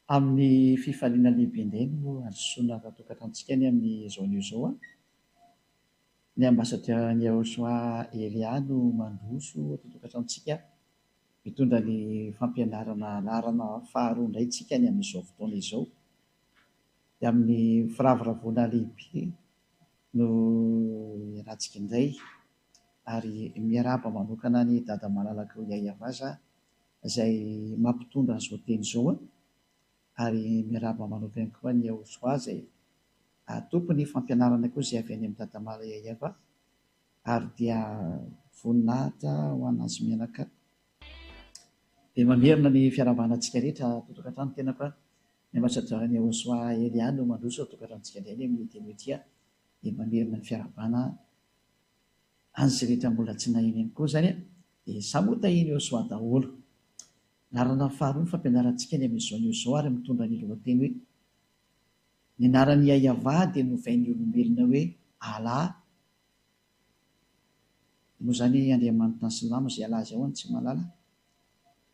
Amin'ny fifaliana lehibe indray no handrosoana ato an-tokantranontsika anie amin'izao anio izao an! Ny Ambassadeur Yehoshua Elia no mandroso ato an-tokantranontsika mitondra ny fampianarana laharana faharoa indray tsika ny amin'izao fotoana izao. Dia amin'ny firavoravoana lehibe no iarahantsika indray ary miarahaba manokana an'i Dada malalako Yayavaza izay mampitondra an'izao teny izao ary miarahaba manokana ihany koa an'i Yahosoa izay tompon'ny fampianarana koa izay avy any amin'i Dada Malala Yayava ary dia voninahitra ho an'azy mianaka. Dia mamerina ny fiarahabana antsika rehetra ato an-tokantrano tenako aho, ny ambasadaoran'i Yahosoa Elia no mandroso ao an-tokantranontsika indray anie amin'ity anio ity aho dia mamerina ny fiarahabana an'izay rehetra mbola tsy naheno ihany koa izany dia samy ho tahian'i Yahosoa daholo. Laharana faharoa ny fampianarantsika ny amin'izao anio izao ary mitondra ny lohateny hoe Ny anaran'i Yahyauvah dia novain'ny olombelona hoe Allah. Moa izany Andriamanitra ny Silamo izay Allah izay ho'a no tsy mahalala?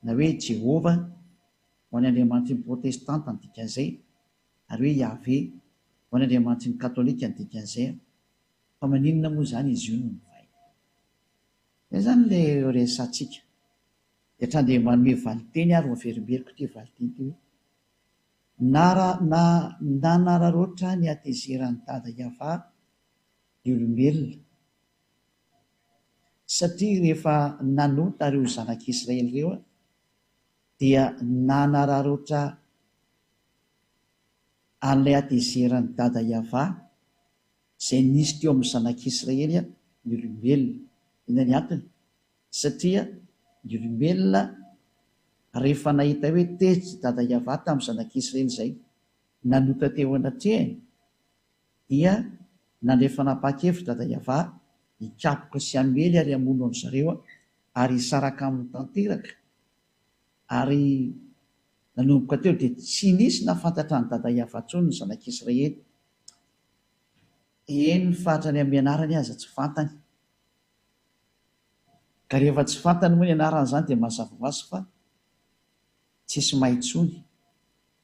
Na hoe Jehovah ho an'ny Andriamanitry ny Protestanta ny dikan'izay, ary hoe Yahvé ho an'ny Andriamanitry ny Katolika ny dikan'izay. Fa maninona moa izany izy io no novaina? Izay izany ilay resatsika. Dia hatrany dia manome valinteny ary ho averimberiko ity valinteny ity hoe, Nara na nanararaotra ny hatezeran'i Dada Yavah ny olombelona, satria rehefa nanota ireo zanak'Israely ireo dia nanararaotra an'ilay hatezeran'i Dada Yavah izay nisy teo amin'ny zanak'Israely ny olombelona. Inona ny antony? Satria ny olombelona rehefa nahita hoe tezitra i Dada Yavah tamin'ny zanak'Israely izay nanota teo anatrehany dia nandray fanapahan-kevitra Dada Yavah hikapoka sy hamely ary hamono an-dry zareo ary hisaraka aminy tanteraka. Ary nanomboka teo dia tsy nisy nahafantatra an'i Dada Yavah intsony ny zanak'Israely. Eny fa hatrany amin'ny anarany aza tsy fantany. Ka rehefa tsy fantany moa ny anarany izany dia mazava ho azy fa tsisy mahay intsony.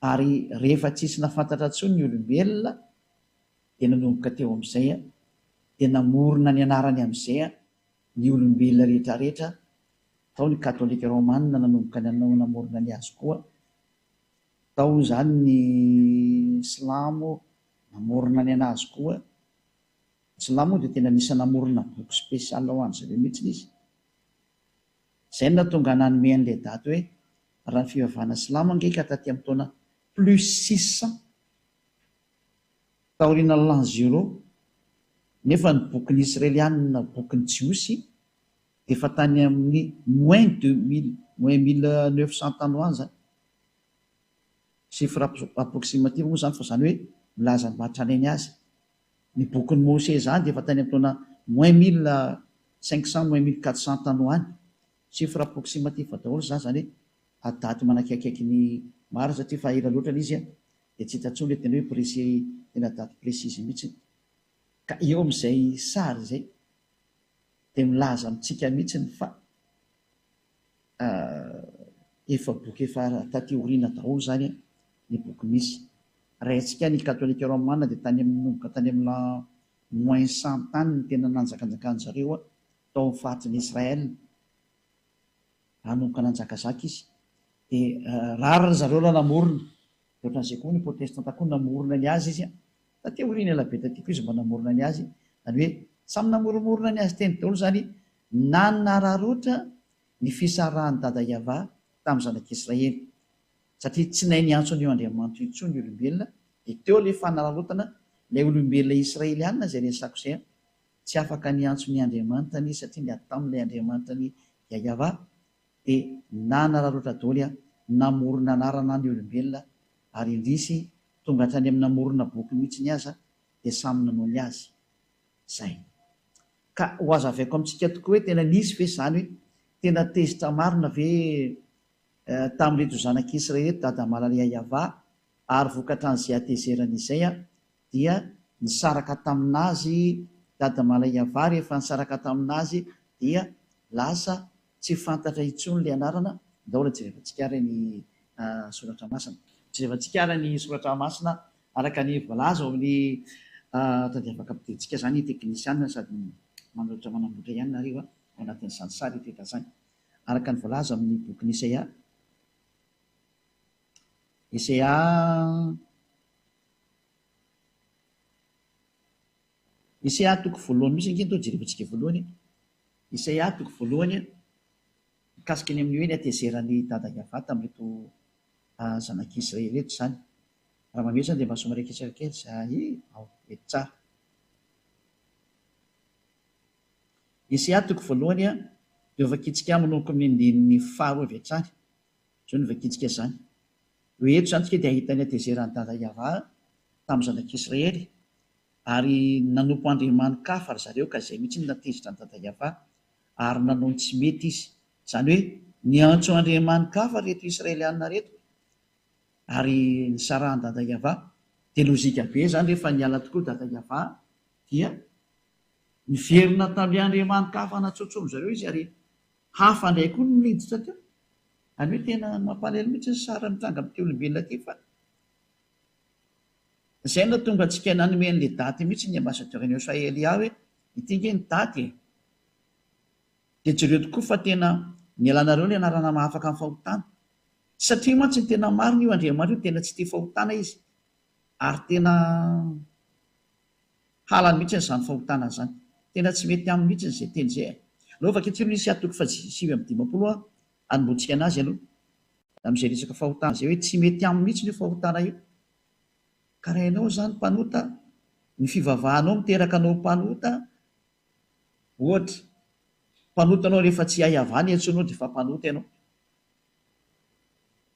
Ary rehefa tsisy nahafantatra intsony ny olombelona dia nanomboka teo amin'izay dia namorona ny anarany amin'izay ny olombelona rehetra rehetra, tao ny katolika romana nanomboka nanao namorona ny azy koa, tao izany ny silamo namorona ny anazy koa, ny silamo moa dia tena nisy namorona boky spécial ho an-dry zareo mihitsy izy. Izay no nahatonga nanome an'ilay daty hoe raha ny fivavahana silamo ange ka taty amin'ny taona plus 600 taorian'ny l'an zéro nefa ny bokin'ny Israelianina, bokin'ny Jiosy dia efa tany amin'ny moins deux mille, moins 1900 tany ho any izany. Chiffre approximatif moa izany fa izany hoe milaza ny maha tranainy azy. Ny bokin'i Mosè izany dia efa tany amin'ny taona moins 1500, moins 1400 tany ho any. Chiffre approximatif daholo izany, izany hoe daty manakaikaiky ny marina satria efa ela loatra ilay izy dia tsy hita intsony ilay tena hoe précis, tena daty précise mihitsy. Ka eo amin'izay sary izay dia milaza amintsika mihitsy fa Efa boky efa taty aoriana daholo izany ny boky misy. Raha antsika ny katolika romana dia tany amin'ny nanomboka tany amin'ny l'an moins 100 tany no tena nanjakanjakan-dry zareo tao amin'ny faritry ny Israël. Nanomboka nanjakazaka izy. Dia rare ry zareo raha namorona. Dia ohatran'izay koa ny protestanta koa namorona ny azy izy. Taty aoriana ela be taty koa izy mba namorona ny azy. Izany hoe samy namoromorona ny azy teny daholo izany nanararaotra ny fisarahan'i Dada Yavah tamin'ny zanak'Israely. Satria tsy nahay niantso an'io Andriamanitra io intsony ny olombelona, dia teo ilay fanararaotana ilay olombelona israelianina izay resako izay, tsy afaka niantso ny Andriamanitany izy satria niady tamin'ilay Andriamanitany Yavah, dia nanararaotra daholo namorona anarana ny olombelona ary indrisy tonga hatrany amin'ny namorona boky mihitsiny aza dia samy nanao ny azy. Zay. Ka ho hazavaiko amintsika tokoa hoe tena nisy ve izany hoe tena tezitra marina ve tamin'ireto zanak'Israely ireto Dada Malala Yavah ary vokatran'izay hatezerany izay dia nisaraka tamin'azy Dada Malala Yavah rehefa nisaraka tamin'azy dia lasa tsy fantatra intsony ilay anarana, ndao raha jerevantsika ary ny soratra masina. Jerevantsika ary ny soratra masina araka ny voalaza ao amin'ny tadiavaka ampidintsika izany teknisianina sady manoratra manamboatra ihany nareo ao anatin'izany sary teta izany. Araka ny voalaza amin'ny bokin'i Isaia. Isaia Isaia toko voalohany mihitsy ange no jerevantsika voalohany e. Isaia toko voalohany mikasika ny amin'ny hoe ny hatezeran'i Dada Yavah tamin'ireto zanak'Israely ireto izany. Raha mamehy izany dia mba somary akitsaka kely izay ao, mety tsara. Isaia toko voalohany dia hovakintsika manomboka amin'ny andininy faharoa avy hatrany. Izao no vakintsika izany. Hoe eto izany isika dia hahita ny hatezeran'i Dada Yavah tamin'ny zanak'Israely ary nanompo andriamani-kafa ry zareo ka izay mihitsy no nahatezitra an'i Dada Yavah ary nanao ny tsy mety izy. Izany hoe niantso andriamani-kafa ireto Israelianina ireto ary nisarahan'i Dada Yavah. Dia lojika be izany rehefa niala tokoa Dada Yavah dia niverina tamin'ilay andriamani-kafa natsotsomin-dry zareo izy ary hafa indray koa no niditra teo. Izany hoe tena mampalahelo mihitsy ny sary mitranga amin'ity olombelona ity fa izay no nahatonga antsika nanome an'ilay daty mihitsy ny ambassadeur an'i Australia hoe ity ange ny daty e! Dia jereo tokoa fa tena nialanareo ilay anarana mahafaka ny fahotana. Satria mantsy ny tena marina io Andriamanitra io tena tsy tia fahotana izy ary tena Halany mihitsy izany fahotana izany. Tena tsy mety aminy mihitsy izay teny izay e. Aleo vaky ity aloha isy toko faha 59 a, anombohantsika anazy aloha. Amin'izay resaka fahotana izay hoe tsy mety aminy mihitsy io fahotana io. Ka raha ianao izany mpanota, ny fivavahanao miteraka anao ho mpanota, ohatra, mpanota ianao rehefa tsy hay avy any iantsoanao dia efa mpanota ianao.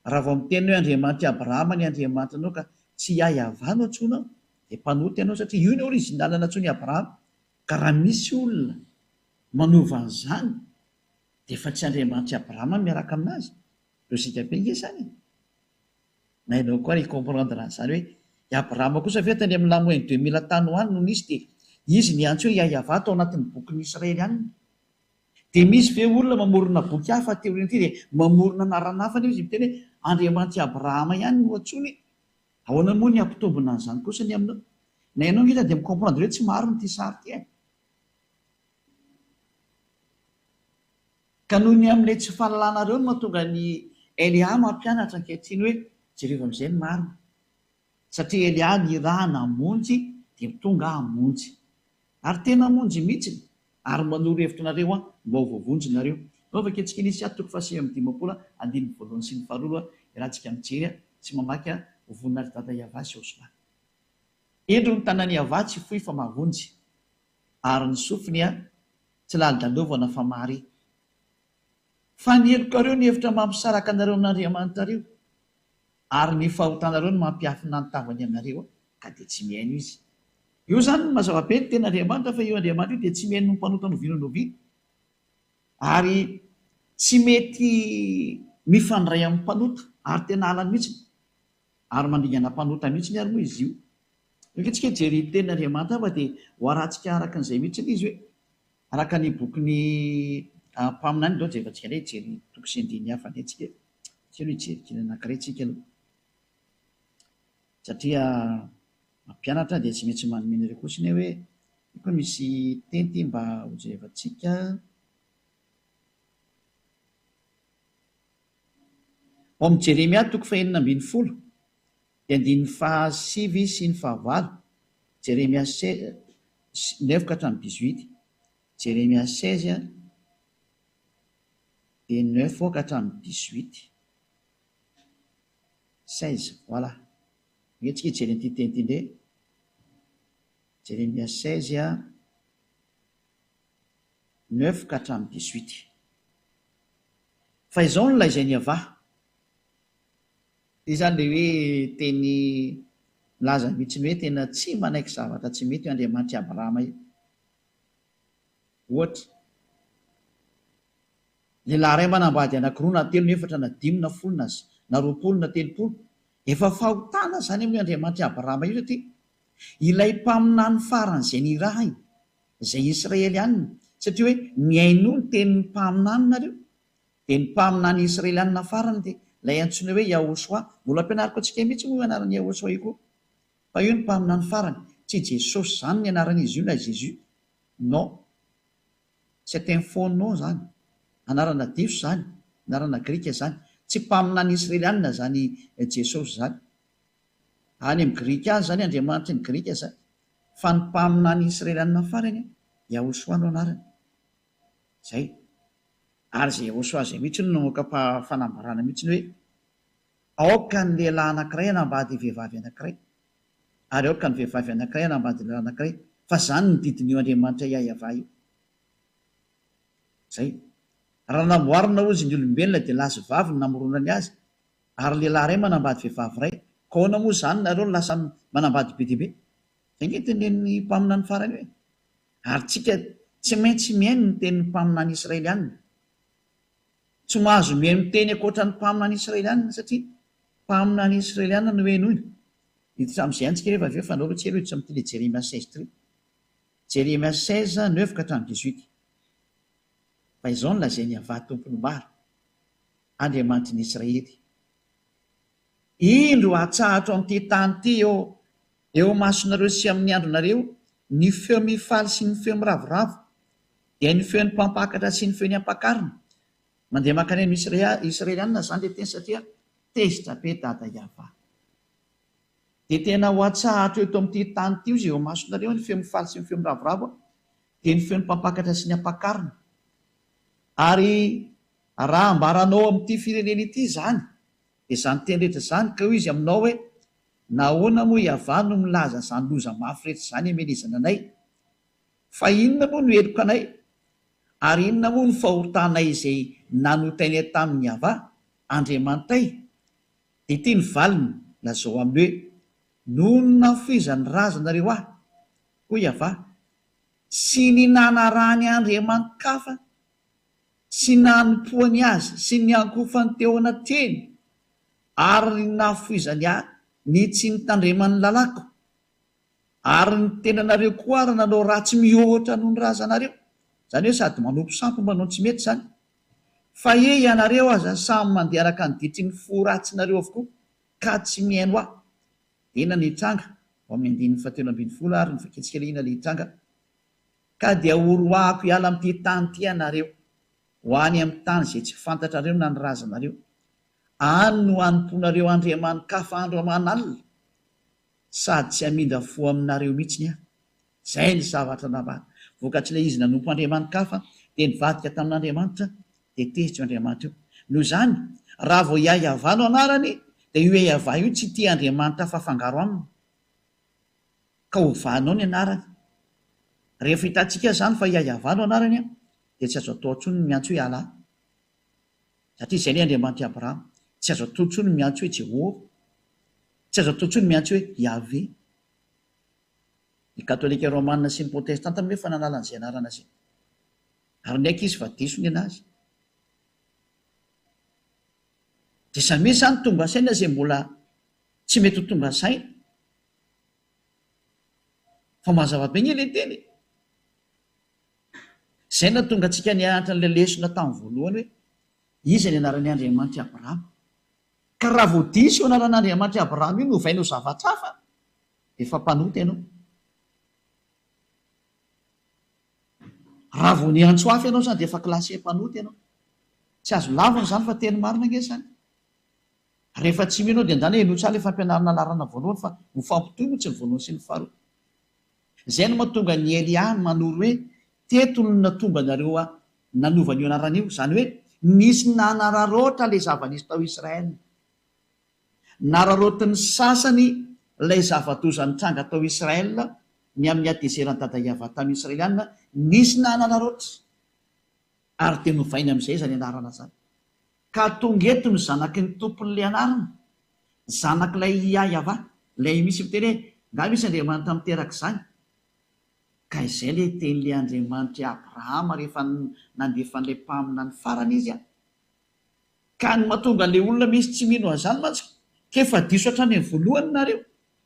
Raha vao miteny hoe Andriamanitr'i Abrahama ny Andriamanitranao ka tsy i Yavah no antsoinao dia mpanota ianao satria io ny original nantsoin'i Abrahama ka raha misy olona manova an'izany dia efa tsy Andriamanitr'i Abrahama no miaraka aminazy. Logique be nge izany e! Na ianao koa ary hi-comprendre an'izany hoe i Abrahama kosa ve tany amin'ny l'an moins 2000 tany ho any no nisy dia izy niantso hoe Yavah tao anatin'ny bokin'ny Israelianina. Dia misy ve olona mamorona boky hafa aty aoriana aty dia mamorona anarana hafa nefa izy miteny hoe Andriamanitr'i Abrahama ihany no antsoiny e? Ahoana moa ny hampitombina an'izany kosa ny aminao? Na ianao ange dia mi-comprendre hoe tsy marina ity sary ity e! Ka noho ny amin'ilay tsy fahalalanareo no mahatonga an'i Elia mampianatra ankehitriny hoe jereo amin'izay ny marina. Satria Elia nirahana hamonjy dia tonga hamonjy. Ary tena hamonjy mihitsiny. Ary manoro hevitra anareo aho mba ho voavonjy nareo. Naovako antsika ny Isaia toko faha-59 andininy voalohany sy ny faharoa aloha iarahantsika mijery sy mamaky ho voninahitr'i Dada Yavah sy Osman. Indro ny tanan'i Yavah tsy fohy fa mahavonjy, ary ny sofiny tsy lalodalovana fa mahare. Fa ny helokareo ny hevitra mampisaraka anareo amin'Andriamanitrareo, ary ny fahotanareo no mampiafina ny tavany aminareo, ka dia tsy mihaino Izy. Io izany no mazava be ny tenin'Andriamanitra fa io Andriamanitra io dia tsy mihaino ny mpanota n'oviana n'oviana, ary tsy mety mifandray amin'ny mpanota, ary tena halany mihitsy, ary mandringana mpanota mihitsy ary moa izy io. Io ange tsika hijery tenin'Andriamanitra fa dia ho arahantsika araka an'izay mihitsy izy hoe araka ny bokin'ny mpaminany, ndao jerevantsika indray hijery toko sy andininy hafa indray tsika e. Tsy aloha hijery kely anankiray tsika aloha satria mampianatra dia tsy maintsy manome anareo kosa anie hoe io koa misy teny ity mba ho jerevantsika. Ao amin'ny Jeremia toko fahenina ambin'ny folo dia andininy fahasivy sy ny fahavalo, Jeremia neuf ka hatramin'ny dix-huit, Jeremia 16 dia neuf ka hatramin'ny 18, 16, voilà. Ange tsika hijery an'ity teny ity indray. Jeremia 16 neuf ka hatramin'ny 18. Fa izao no lazain'i Yavah. Ity izany ilay hoe teny milaza mihitsy ny hoe tena tsy manaiky zavatra tsy mety io Andriamanitr'i Abrahama io. Ohatra, lehilahy iray manambady anankiroa na telo na efatra na dimy na folo na na 20 na 30, efa fahotana izany amin'io Andriamanitr'i Abrahama io satria ilay mpaminany farany izay nirahiny, izay Israelianina, satria hoe mihainoa ny tenin'ny mpaminany nareo, dia ny mpaminany Israelianina farany dia Ilay antsoina hoe Yahoshuah. Mbola ampianariko antsika mihitsy moa io anaran'i Yahoshuah io koa. Fa io no mpaminany farany. Tsy Jesosy izany ny anaran'izy io na Jésus. Non. C'est un faux nom izany. Anarana diso izany. Anarana grika izany. Tsy mpaminany israelianina izany Jesosy izany. Any amin'ny grika any izany Andriamanitry ny grika izany. Fa ny mpaminany israelianina farany, Yahoshuah no anarany. Izay. Ary izay Yahoshuah izay mihitsy no namoaka fanambarana mihitsy hoe, Aoka ny lehilahy anankiray hanambady vehivavy anankiray, ary aoka ny vehivavy anankiray hanambady lehilahy anankiray, fa izany no didin'io Andriamanitra Yahweh io. Izay. Raha namboarina hozy ny olombelona dia lahy sy vavy no namoronany azy, ary lehilahy iray manambady vehivavy iray, ka ahoana moa izany nareo no lasa manambady be dia be? Izay ange tenenin'ny mpaminany farany io e! Ary tsika tsy maintsy mihaino ny tenin'ny mpaminany israelianina. Tsy mahazo mihaino teny ankoatra ny mpaminany israelianina satria mpaminany israelianina no henoina. Hiditra amin'izay ihany tsika rehefa avy eo fa andao aloha tsy ela hiditra amin'ity le Jeremia 16 ity. Jeremia 16, neuf ka hatramin'ny dix-huit. Fa izao no lazain'i Yavah Tompon'ny maro, Andriamanitry ny Israely, Indro hatsahatro amin'ity tany ity eo eo imasonareo sy amin'ny andronareo ny feo mifaly sy ny feo miravoravo, dia ny feon'ny mpampakatra sy ny feon'ny ampakarina. Mandeha mankany amin'ny Israelianina izany ilay teny satria tezitra be Dada Yavah. Dia tena ho atsahatro eto amin'ity tany ity hozy eo imasonareo ny feo mifaly sy ny feo miravoravo, dia ny feon'ny mpampakatra sy ny ampakarina. Ary raha ambaranao amin'ity firenena ity izany, dia izany teny rehetra izany, ka hoy izy aminao hoe, Nahoana moa Yavah no milaza izany loza mafy rehetra izany hamelezana anay? Fa inona moa no heloka anay? Ary inona moa no fahotanay izay nanotainay tamin'i Yavah, Andriamanitay? Dia ity ny valiny, lazao aminy hoe, Noho ny nahafoizan'ny razanareo ahy, hoy Yavah, sy ny nanarahany andriamani-kafa sy nanompoany azy sy niankohofany teo anatrehiny ary ny nahafoizany ahy ny tsy nitandremany ny lalàko, ary ny tenanareo koa ary nanao ratsy mihoatra noho ny razanareo, izany hoe sady manompo sampy no manao ny tsy mety izany, fa he ianareo aza samy mandeha araka ny ditry ny fo ratsinareo avokoa ka tsy mihaino ahy. Dia inona no hitranga? Ao amin'ny andininy fahatelo ambin'ny folo ary no vakintsika ilay inona ilay hitranga? Ka dia horoahako hiala amin'ity tany ity ianareo, ho any amin'ny tany izay tsy fantatrareo na ny razanareo. Any no hanompoanareo andriamani-kafa andro aman'alina, sady tsy hamindra fo aminareo mihitsy aho. Izay ny zavatra nambara. Vokatr'ilay izy nanompo andriamani-kafa, dia nivadika tamin'Andriamanitra, dia tezitra io Andriamanitra io. Noho izany, raha vao Yahweh no anarany, dia io Yahweh io tsy tia andriamanitra hafa afangaro aminy. Ka ovanao ny anarany. Rehefa hitantsika izany fa Yahweh no anarany, dia tsy azo atao intsony ny miantso hoe Allah. Satria izay ilay Andriamanitr'i Abrahama. Tsy azo atao intsony ny miantso hoe Jehovah. Tsy azo atao intsony ny miantso hoe Yahweh. Ny Katolika Romana sy ny Protestanta moa efa nanala an'izay anarana izay. Ary niaiky izy fa diso ny an'azy. Dia samia izany tonga saina izay mbola tsy mety ho tonga saina. Fa mazava be anie ilay teny e! Izay no nahatonga antsika nianatra an'ilay lesona tamin'ny voalohany hoe, Iza ny anaran'i Andriamanitr'i Abrahama? Ka raha vao diso io anaran'Andriamanitr'i Abrahama io novaina ho zavatra hafa, dia efa mpanota ianao. Raha vao niantso hafa ianao izany dia efa classé mpanota ianao. Tsy azo lavina izany fa teny marina ange izany. Rehefa tsy mino dia ndana henoy tsara ilay fampianarana laharana voalohany fa mifampitohy moa tsy ny voalohany sy ny faharoa. Izay no mahatonga an'i Elia manoro hoe teto no nahatonga anareo nanova an'io anarana io. Izany hoe nisy nanararaotra ilay zava-nisy tao Israel. Nararaotin'ny sasany ilay zava-doza nitranga tao Israel ny amin'ny hatezeran'i Dada Yavah tamin'ny Israeliana, nisy nanararaotra ary dia novainy amin'izay izany anarana izany. Ka tonga eto ny zanaky ny tompon'ilay anarana, zanak'ilay Yavah, ilay misy miteny hoe, Nga misy Andriamanitra miteraka izany? Ka izay ilay tenin'ilay Andriamanitr'i Abrahama rehefa nandefa an'ilay mpaminany farany izy an! Ka ny mahatonga an'ilay olona misy tsy mino an'izany mantsy, k'efa diso hatrany amin'ny voalohany nareo,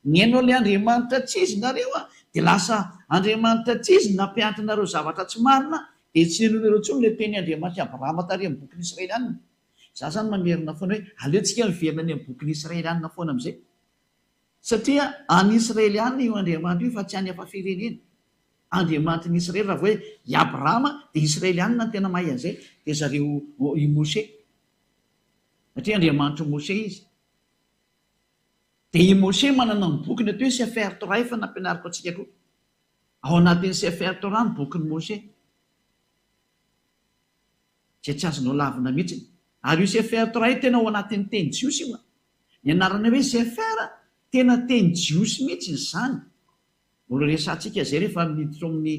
nihaino an'ilay Andriamanitra tsy izy nareo an, dia lasa Andriamanitra tsy izy no nampianatra anareo zavatra tsy marina, dia tsy ninoanareo intsony ilay tenin'i Andriamanitr'i Abrahama tary amin'ny bokin'ny Israelianina. Za zany mamerina foana hoe aleo tsika miverina any amin'ny bokin'ny Israelianina foana amin'izay. Satria any Israelianina io Andriamanitra io fa tsy any hafa firenena. Andriamanitry ny Israely raha vao hoe i Abrahama dia Israelianina no tena mahay an'izay dia zareo i Moshe. Satria Andriamanitr'i Moshe izy. Dia i Moshe manana ny bokiny atao hoe Sefer Torah efa nampianariko antsika koa. Ao anatin'ny Sefer Torah ny bokin'i Moshe. Izay tsy azonao lavina mihitsy. Ary io Sefer Torah io tena ao anatin'ny teny jiosy io an. Ny anarana hoe Sefer tena teny jiosy mihitsy izany. Mbola resahantsika izay rehefa miditra ao amin'ny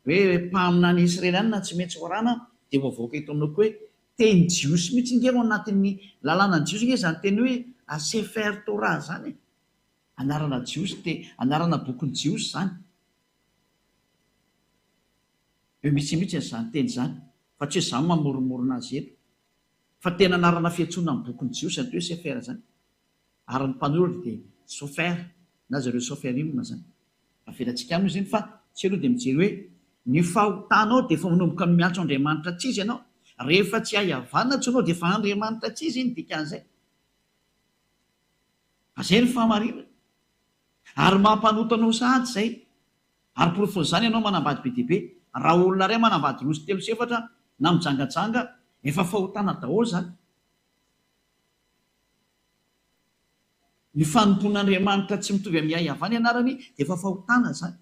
hoe mpaminany israelianina tsy maintsy horana dia ho avoaka eto aminao koa hoe teny jiosy mihitsy nge ao anatin'ny lalànan'ny jiosy nge izany teny hoe Sefer Torah izany e. Anarana jiosy te anarana bokin'ny jiosy izany. Eo mihitsy mihitsy izany teny izany fa tsy hoe izaho mamoromorona azy eto. Fa tena anarana fiantsoana ny bokin'ny jiosy izany hoe Sefer izany. Ary ny mpanoratra dia Sofer na zareo Soferim izany. Avelantsika any moa izany fa tsy aloha dia mijery hoe ny fahotanao dia efa manomboka miantso Andriamanitra tsy izy ianao. Rehefa tsy hay havanana tsy ianao dia efa Andriamanitra tsy izy ny dikan'izay. Fa izay ny fahamarinana. Ary mampanota anao sahady izay. Ary porofon'izany ianao manambady be dia be. Raha olona iray manambady roa sy telo sy efatra na mijangajanga, efa fahotana daholo izany. Ny fanompoan'Andriamanitra tsy mitovy amin'ny Yahweh ny anarany dia efa fahotana izany.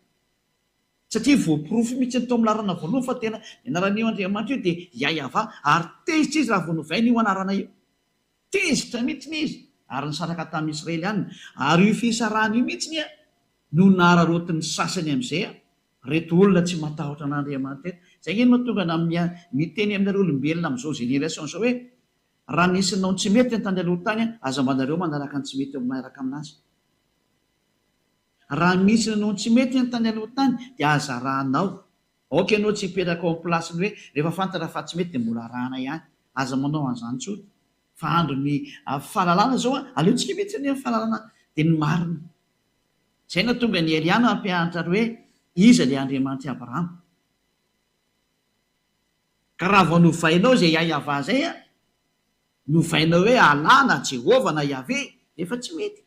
Satria voaporofo mihitsy ny tao amin'ny laharana voalohany fa tena ny anaran'io Andriamanitra io dia Yahweh ary tezitra izy raha vao novaina io anarana io. Tezitra mihitsy izy ary nisaraka tamin'ny Israeliana. Ary io fisarahana io mihitsy no nararaotin'ny sasany amin'izay reto olona tsy matahotra an'Andriamanitra ireto. Izay ange no mahatonga na miteny aminareo olombelona amin'izao génération izao hoe Raha nisy nanao ny tsy mety tany aloha tany, aza mba nareo manaraka ny tsy mety eo miaraka aminazy. Raha misy nanao ny tsy mety tany aloha tany dia aza arahanao. Aoka ianao tsy hipetraka ao amin'ny place-ny hoe rehefa fantatra fa tsy mety dia mbola arahana ihany. Aza manao an'izany intsony. Fa andron'ny fahalalana izao an, aleontsika mihitsy anie ny fahalalana dia ny marina. Izay no nahatonga an'i Elia nampianatra ary hoe iza ilay Andriamanitr'i Abrahama. Ka raha vao novainao izay Yayavah izay an, novainao hoe Allah na Jehovah na Yahveh, efa tsy mety.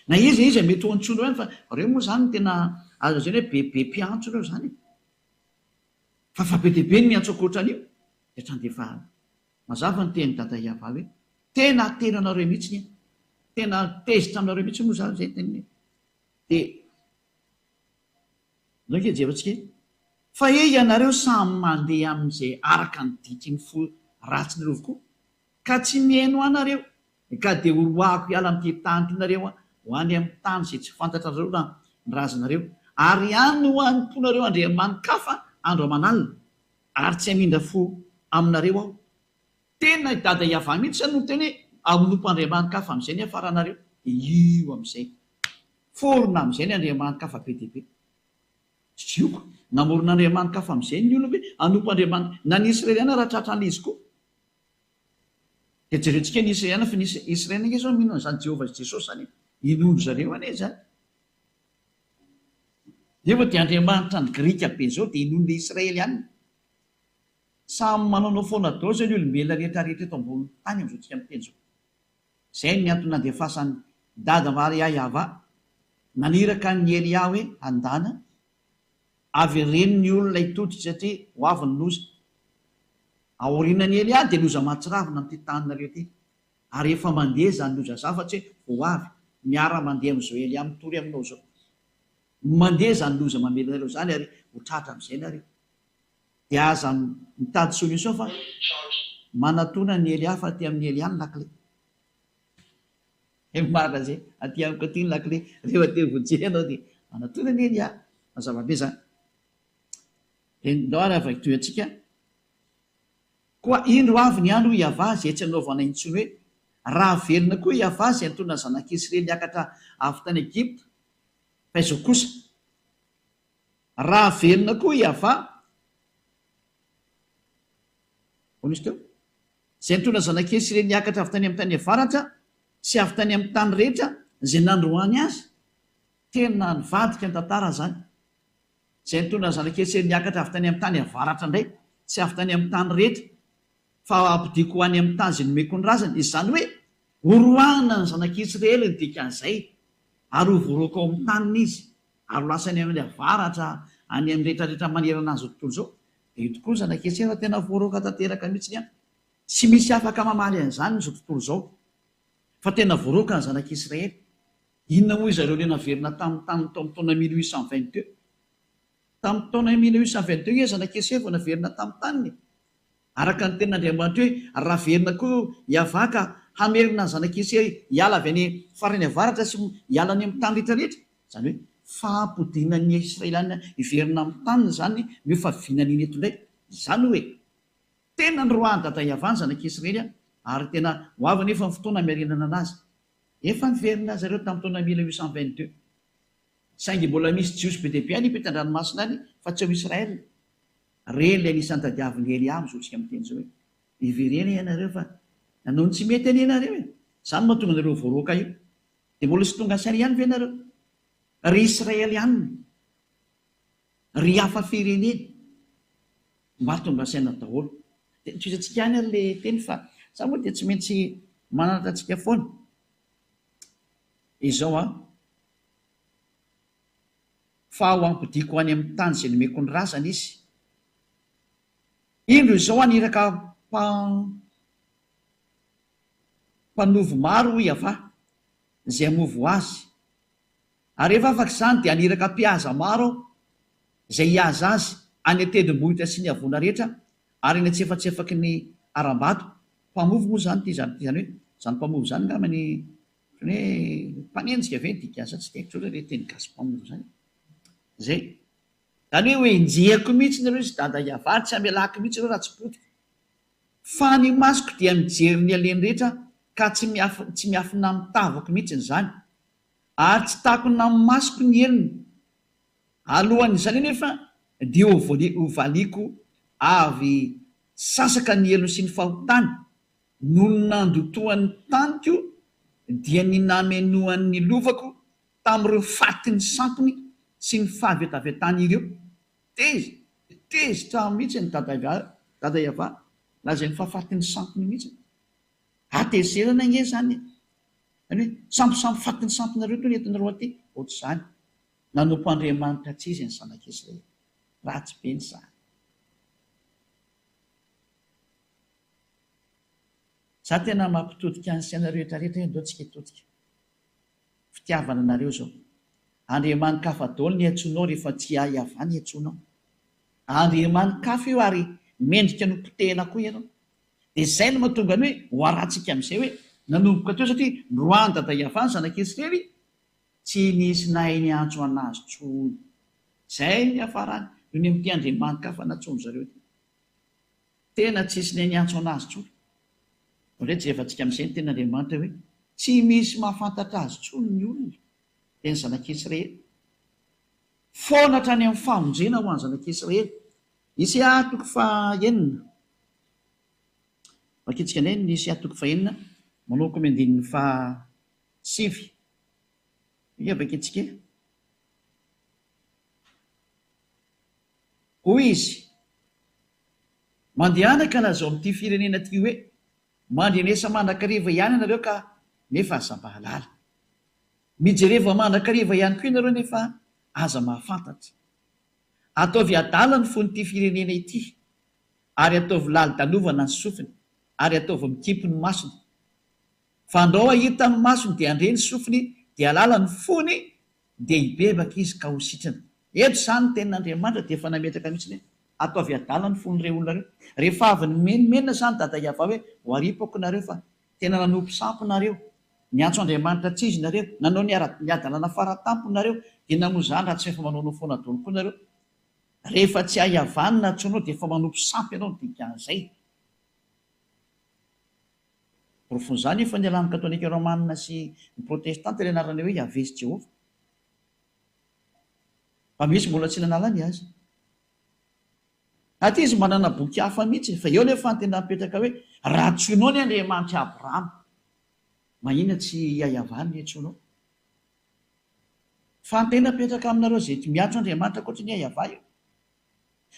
Na iza iza mety ho antsoinao ihany fa ireo moa izany no tena azo lazaina hoe be be mpiantso ireo izany e. Fa fa be dia be ny miantso ankoatran'io dia hatrany dia efa mazava ny tenin'i Dada Yavah hoe tena tena anareo mihitsy an, tena tezitra aminareo mihitsy moa izany izay teniny e. Dia. Ndao ange jerentsika e! Fa he ianareo samy mandeha amin'izay araka ny diky ny fo ratsinareo avokoa, ka tsy mihaino anareo, ka dia horoahako hiala amin'ity tany ity nareo ho any amin'ny tany izay tsy fantatrareo na ny razanareo, ary any no hanompoanareo andriamani-kafa andro aman'alina, ary tsy hamindra fo aminareo Aho. Tena i Dada Yavah mihitsy zany no niteny hoe hanompo andriamani-kafa amin'izay ny hiafaranareo, dia io amin'izay. Forona amin'izay ny andriamani-kafa be dia be. Jioko, namorona andriamani-kafa amin'izay ny olona hoe hanompo andriamani-, na ny Israeliana raha tratran'ilay izy koa. Dia jerentsika ny Israeliana fa ny Israeliana ange izao mino an'izany Jehovah sy Jesosy izany e. Inoan-dry zareo anie izany. Nefa dia andriamanitra ny Grika be izao dia inoan'ilay Israeliana. Samy manaonao foana daholo izao ny olombelona rehetra rehetra eto ambonin'ny tany amin'izao tsika miteny izao. Izay ny antony nandefasan'i Dada Maria Yava naniraka an'i Elia hoe andana avereno ny olona hitodika satria ho avy ny loza. Aorianan'i Elia dia loza mahatsiravina amin'ity taninareo ity. Ary efa mandeha izany loza izany fa tsy hoe vao avy. Miara mandeha amin'izao Elia mitory aminao izao. Mandeha izany loza mamely anareo izany ary ho tratra amin'izay nareo. Dia aza mitady solution fa manatona an'i Elia fa aty amin'i Elia ny lakile. He marina zay, aty amiko aty ny lakile, rehefa te ho ianao dia manatona an'i Elia. Mazava be zany. Dia ndao ary avaky antsika. Koa indro avy ny andro hoy Yavah izay tsy hanaovana intsony hoe, Raha velona koa Yavah izay nitondra ny zanak'Israely niakatra avy tany Egypta, fa izao kosa, Raha velona koa i Yavah, ahoana izy teo? Izay nitondra zanak'i Isiraely niakatra avy tany amin'ny tany avaratra sy avy tany amin'ny tany rehetra izay nandroahany azy. Tena nivadika ny tantara izany. Izay nitondra ny zanak'i Isiraely niakatra avy tany amin'ny tany avaratra indray sy avy tany amin'ny tany rehetra. Fa hampodiako ho any amin'ny tany izay nomeko ny razany. Izany hoe, horoahina ny zanak'Israely ny dikan'izay, ary ho voaroaka ao amin'ny taniny izy, ary ho lasa any amin'ny avaratra, any amin'ny rehetrarehetra manerana an'izao tontolo izao. Dia io tokoa ny zanak'Israely fa tena voaroaka tanteraka mihitsy an! Tsy misy afaka mamaly an'izany izao tontolo izao, fa tena voaroaka ny zanak'Israely. Inona moa izareo ilay naverina tamin'ny taniny tao amin'ny taona 1822? Tamin'ny taona 1822 nge zanak'Israely vao naverina tamin'ny taniny e! Araka ny tenin'Andriamanitra hoe, Raha velona koa Iavah ka hamerina ny zanak'i Isay hiala avy any farany avaratra sy hiala any amin'ny tany rehetrarehetra, izany hoe fampodiana ny Israeliana hiverina amin'ny taniny izany no efa vinaniny eto indray. Izany hoe, tena noroahan'i Dada Iavah ny zanak'i Israely ary tena ho avy anefa ny fotoana hamerenana anazy. Efa niverina zareo tamin'ny taona 1822. Saingy mbola misy Jiosy be dia be any ampitan-dranomasina any fa tsy ao Israel. Reny ilay anisan'ny tadiavin'i Elia amin'izao tsika miteny izao hoe, Miverena ianareo fa nanao ny tsy mety anie ianareo e! Izany no mahatonga anareo voaroaka io. Dia mbola tsy tonga saina ihany ve ianareo? Ry Israelianina, ry hafa firenena, mba tonga saina daholo. Dia tohizantsika ihany ary ilay teny fa za moa dia tsy maintsy mananatra antsika foana. Izao an. Fa ho ampodiako any amin'ny tany izay nomeko ny razana izy. Indro izao haniraka mpanovo maro hoy Yavah, izay hamovo azy. Ary rehefa afaka izany dia haniraka mpihaza maro aho, izay hihaza azy any an-tendrombohitra sy ny havoana rehetra ary any an-tsefatsefaky ny harambato. Mpamovo moa izany ity izany hoe izany mpamovo izany angamba ny Ohatran'ny hoe mpanenjika ve ny dikan'izany? Tsy dia haiko intsony ilay teny gasy mpamono izany. Izay. Izany hoe hoenjehiko mihitsy nareo izy dada hiavary, tsy hamelako mihitsy nareo raha tsy potika. Fa ny masoko dia mijery ny aleny rehetra ka tsy tsy miafina amin'ny tavako mihitsy izany. Ary tsy takona amin'ny masoko ny helony. Alohan'izany anefa dia hovaliako avy sasaka ny helony sy ny fahotany Nony nandotoan'ny taniko dia ny namenoany ny lovako tamin'ireo fatin'ny sampiny sy ny fahavetavetany ireo. Tezitra, tezitra mihitsy ny dada dada Yavah, lazainy fa fatin'ny sampiny mihitsy. Hatezerana ange izany e! Izany hoe sampisampy fatin'ny sampinareo itony entinareo aty, ohatr'izany. Nanompo Andriamanitra tsy izy ny zanak'Israely. Ratsy be ny zany. Za tena mampitodika ny saina rehetra rehetra hoe ndao tsika hitodika. Fitiavana anareo zao. Andriamani-kafa daholo ny iantsoanao rehefa tsy ahy avy ny iantsoanao. Andriamani-kafa io ary mendrika ny ho potehina koa ianao. Dia zay no mahatonga ny hoe ho arahantsika amin'izay hoe nanomboka teo satria noroahan'i Dada Yavah ny zanak'Israely tsy nisy nahay niantso an'azy tsony. Zay no niafarany noho ny amin'ity Andriamani-kafa nantsoin-dry zareo ity. Tena tsisy ne niantso anazy tsony. Indray jerevantsika amizay ny tenin'Andriamanitra hoe tsy misy mahafantatra azy tsony ny olona dia ny zanak'Israely. Foana hatrany amin'ny famonjena ho an'ny zanak'Israely. Isaia toko fahenina. Vakintsika indray ny Isaia toko fahenina manomboka amin'ny andininy fahasivy. Inga vakintsika e. Hoy izy, Mandehana ka lazao amin'ity firenena ity hoe, 'Mandrenesa mandrakariva ihany ianareo ka nefa aza mahalala. Mijereva mandrakariva ihany koa ianareo nefa aza mahafantatra. Ataovy adala ny fon'ity firenena ity, ary ataovy lali-dalovana ny sofiny, ary ataovy mikimpy ny masony. Fandrao hahita ny masony dia handre ny sofiny dia hahalala ny fony dia hibebaka izy ka ho sitrana. Eto izany ny tenin'Andriamanitra dia efa nametraka mihitsy hoe ataovy adala ny fon'ireo olona ireo. Rehefa avy nimenomenona izany Dada Yavah hoe ho aripako nareo fa tena nanompo sampy nareo, niantso Andriamanitra tsy izy nareo, nanao ny ara ny hadalana faratampony nareo, dia namoa izany raha tsy efa manaonao foana daholo koa nareo. Rehefa tsy hay Yavah ny nantsoinao dia efa manompo sampy ianao ny dikan'izay. Porofon'izany efa nialan'ny Katolika Romana sy ny Protestanta ilay anarana hoe Yahveh sy Jehovah. Fa misy mbola tsy nanala ny azy. Aty izy manana boky hafa mihitsy, fa eo nefa ny tena mipetraka hoe raha antsoinao ny Andriamanitr'i Abrahama, mahina tsy i Yavah no iantsoanao. Fa ny tena mipetraka aminareo izay miantso Andriamanitra ankoatra ny Yavah io.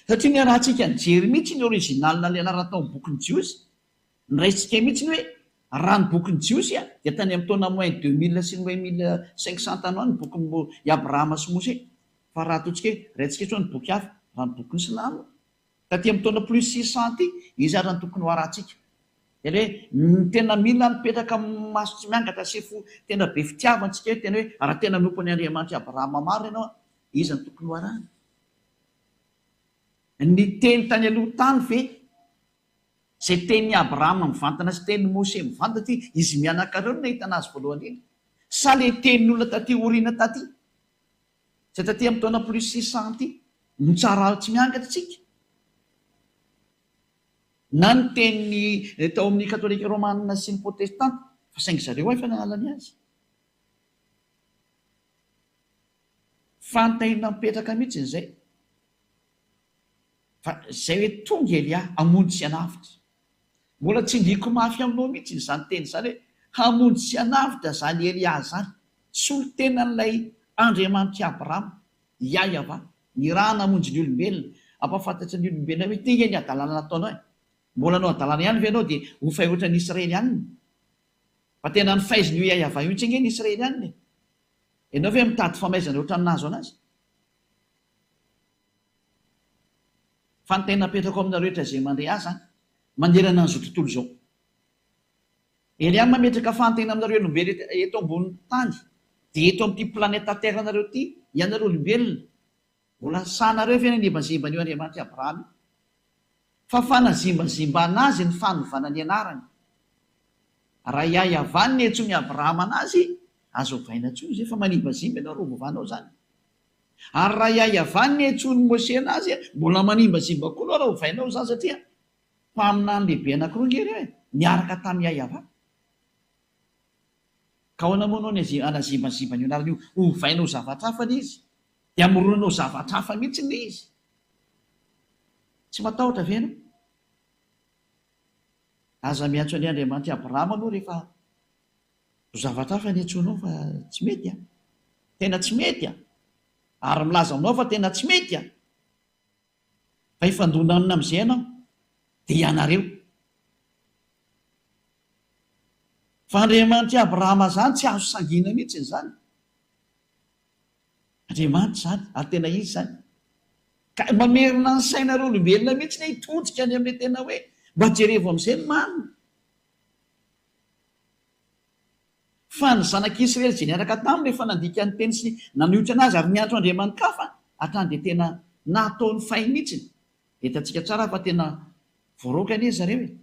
Satria niarahantsika nijery mihitsy ny original ilay anarana tao amin'ny bokin'ny Jiosy. Noraisintsika mihitsy ny hoe raha ny bokin'ny Jiosy dia tany amin'ny taona moins 2000 sy moins 1500 tany ho any ny bokin'i Abrahama sy Mosè. Fa raha ataontsika hoe raintsika intsony ny boky hafa, raha ny bokin'ny Silamo, taty amin'ny taona plus 600 aty, iza ary no tokony ho arahantsika? Tena hoe tena mila mipetraka maso tsy miangatra sy fo tena be fitiavana tsika hoe tena hoe raha tena nompo an'i Andriamanitr'i Abrahama marina ianao, iza no tokony ho arahana? Ny teny tany aloha tany ve? Izay tenin'i Abrahama mivantana sy tenin'i Mose mivantana ity, izy mianaka ireo no nahitana azy voalohany indrindra? Sa ilay tenin'olona taty aoriana taty? Izay taty amin'ny taona plus 600 ity? No tsara tsy miangatra tsika? Na ny tenin'ny tao amin'ny katolika romana sy ny protestanta, fa saingy zareo efa nahalala ny azy. Fanontaniana mipetraka mihitsy izay. Fa izay hoe tonga Elia hamonjy sy hanavotra. Mbola tsindriako mafy aminao mihitsy izany teny izany hoe hamonjy sy hanavotra izany Elia izany. Solontenan'ilay Andriamanitr'i Abrahama, Yahweh, nirahana hamonjy ny olombelona, hampahafantatra ny olombelona hoe ity ange ny hadalana nataonao e. Mbola hanao hadalana ihany ve ianao dia ho fay ohatran'ny Israelianina? Fa tena nifaizin'io Yahweh io mihitsy ange ny Israelianina e. Ianao ve mitady famaizana ohatran'ny nahazo anazy? Fa ny tena apetrako aminareo rehetra izay mandre ahy izany, manerana an'izao tontolo izao. Elia mametraka fahantena aminareo olombelona eto ambonin'ny tany, dia eto amin'ity planeta Terre nareo ity, ianareo olombelona, mbola sahinareo ve ny hanembazemba an'io Andriamanitr'i Abrahama io? Fa fanazimbazimbana azy ny fanovana ny anarany. Raha i Yavah no niantsoan'i Abrahama anazy, aza ovaina intsony izay fa manimbazimba ianao raha ovana ao izany. Ary raha i Yavah no niantsoan'i Mose anazy, mbola manimbazimba koa ianao raha ovainao izany satria mpaminany lehibe anankiroa ange ireo e, niaraka tamin'i Yavah. Ka ahoana moa ianao ny hanazimbazimba an'io anarana io? Ovainao zavatra hafa ilay izy. Dia amoronanao zavatra hafa mihitsy ilay izy. Tsy matahotra ve ianao? Aza miantso an'i Andriamanitr'i Abrahama aloha rehefa ho zavatra hafa ny antsoinao fa tsy mety an! Tena tsy mety an! Ary milaza aminao fa tena tsy mety an! Fa hifandona aminy amin'izay ianao, dia ianareo. Fa Andriamanitr'i Abrahama izany tsy azo sangiana mihitsy izany. Andriamanitra izany, ary tena Izy izany. Ka mamerina ny sainareo olombelona mihitsy ny hitodika any amin'ilay tena hoe mba jerevo amin'izay ny marina. Fa ny zanak'Israely izay niaraka taminy rehefa nandika ny teny sy nanohitra an'azy ary niantso andriamani-kafa hatrany dia tena nataony fay mihitsy. Hitantsika tsara fa tena voaroaka anie zareo e!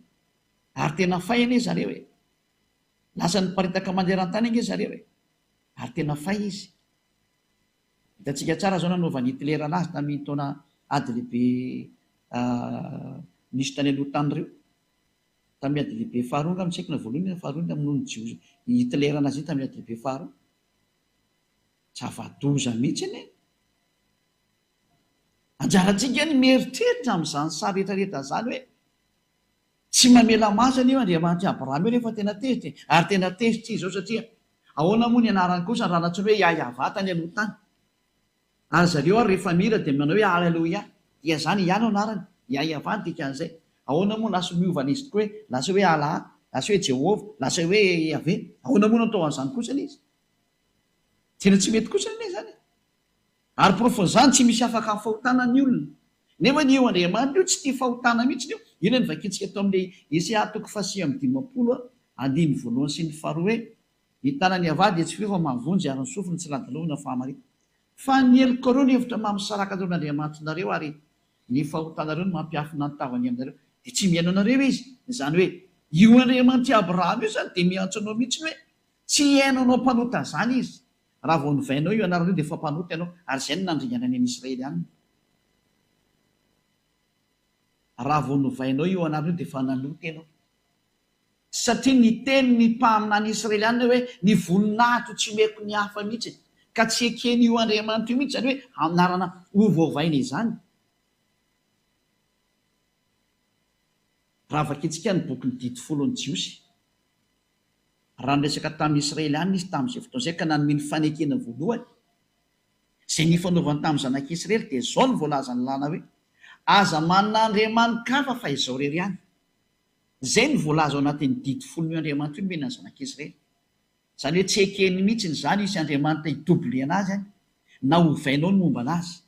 Ary tena fay anie zareo e! Lasa niparitaka maneran-tany ange zareo e! Ary tena fay izy. Hitantsika tsara izao nanaovan'i Hitler anazy tamin'iny taona ady lehibe nisy tany aloha tany ireo. Tamin'ny ady lehibe faharoa angamba, tsy haiko na voalohany na faharoa namonoan'i Jiosy i Hitler anazy iny tamin'ny ady lehibe faharoa. Zava-doza mihitsy anie. Anjarantsika ny mieritreritra amin'izany sary rehetrarehetra izany hoe Tsy mamela maso anie io Andriamanitr'i Abrahama io rehefa tena tezitra e! Ary tena tezitra izy izao satria ahoana moa ny anarany kosa raha nantsoiny hoe Yahyahavah tany aloha tany? Ary zareo ary rehefa mihira dia manao hoe Haleloia. Dia izany Yah no anarany. Yahyahavah ny dikan'izay. Ahoana moa lasa miova an'izy tokoa hoe lasa hoe Allah, lasa hoe Jehovah, lasa hoe Yahveh. Ahoana moa no atao an'izany kosa ilay izy? Tena tsy mety kosa anie izany e! Ary porofon'izany tsy misy afaka amin'ny fahotana ny olona. Nefa anie io Andriamanitra io tsy tia fahotana mihitsy io. Io ilay novakintsika tao amin'ilay Isaia toko faha-59 andininy voalohany sy ny faharoa hoe, Ny tanan'i Yavah dia tsy feo fa mahavonjy ary ny sofiny tsy ladilovina fahamarinana. Fa ny helokareo no hevitra mampisaraka anareo amin'Andriamanitrareo ary ny fahotanareo no mampiafina ny tavany aminareo. Dia tsy mihaino anareo Izy. Izany hoe, io Andriamanitr'i Abrahama io izany dia miantso anao mihitsy hoe, tsy hihaino anao mpanota izany Izy. Raha vao novainao io anarana io dia efa mpanota ianao, ary izay no nandringanany an'i Israely any. Raha vao novainao io anarana io dia efa nanota ianao. Satria niteny ny mpaminany Israeliana hoe ny voninahitro tsy omeko ny hafa mihitsy. Ka tsy eken'io Andriamanitra io mihitsy izany hoe anarana hovaovaina izany. Raha vakintsika ny bokin'ny Didy Folon'ny Jiosy. Raha niresaka tamin'ny Israeliana izy tamin'izay fotoana izay ka nanome ny fanekena voalohany izay nifanaovany tamin'ny zanak'Israely dia izao no voalazan'ny lalàna hoe, Aza manana andriamani-kafa fa Izaho irery ihany. Izay no voalaza ao anatin'ny didy folon'io Andriamanitra io nomena ny zanak'Israely. Izany hoe tsy ekeny mihitsiny izany hisy Andriamanitra hi-doubler anazy any, na hovainao ny momba anazy.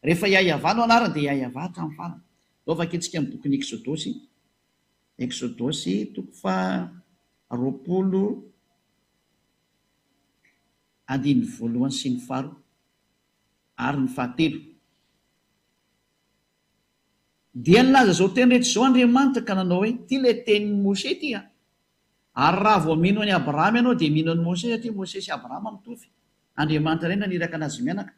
Rehefa Yahyaavah no anarany dia Yahyaavah hatramin'ny farany. Ndao vakintsika amin'ny bokin'ny Eksodosy, Eksodosy toko faha 20 andininy voalohany sy ny faharoa ary ny fahatelo. Dia nilaza izao teny rehetra izao Andriamanitra ka nanao hoe, Ity ilay tenin'i Moshe ity an! Ary raha vao mino an'i Abrahama ianao dia mino an'i Moshe satria Moshe sy Abrahama mitovy. Andriamanitra iray naniraka anazy mianaka.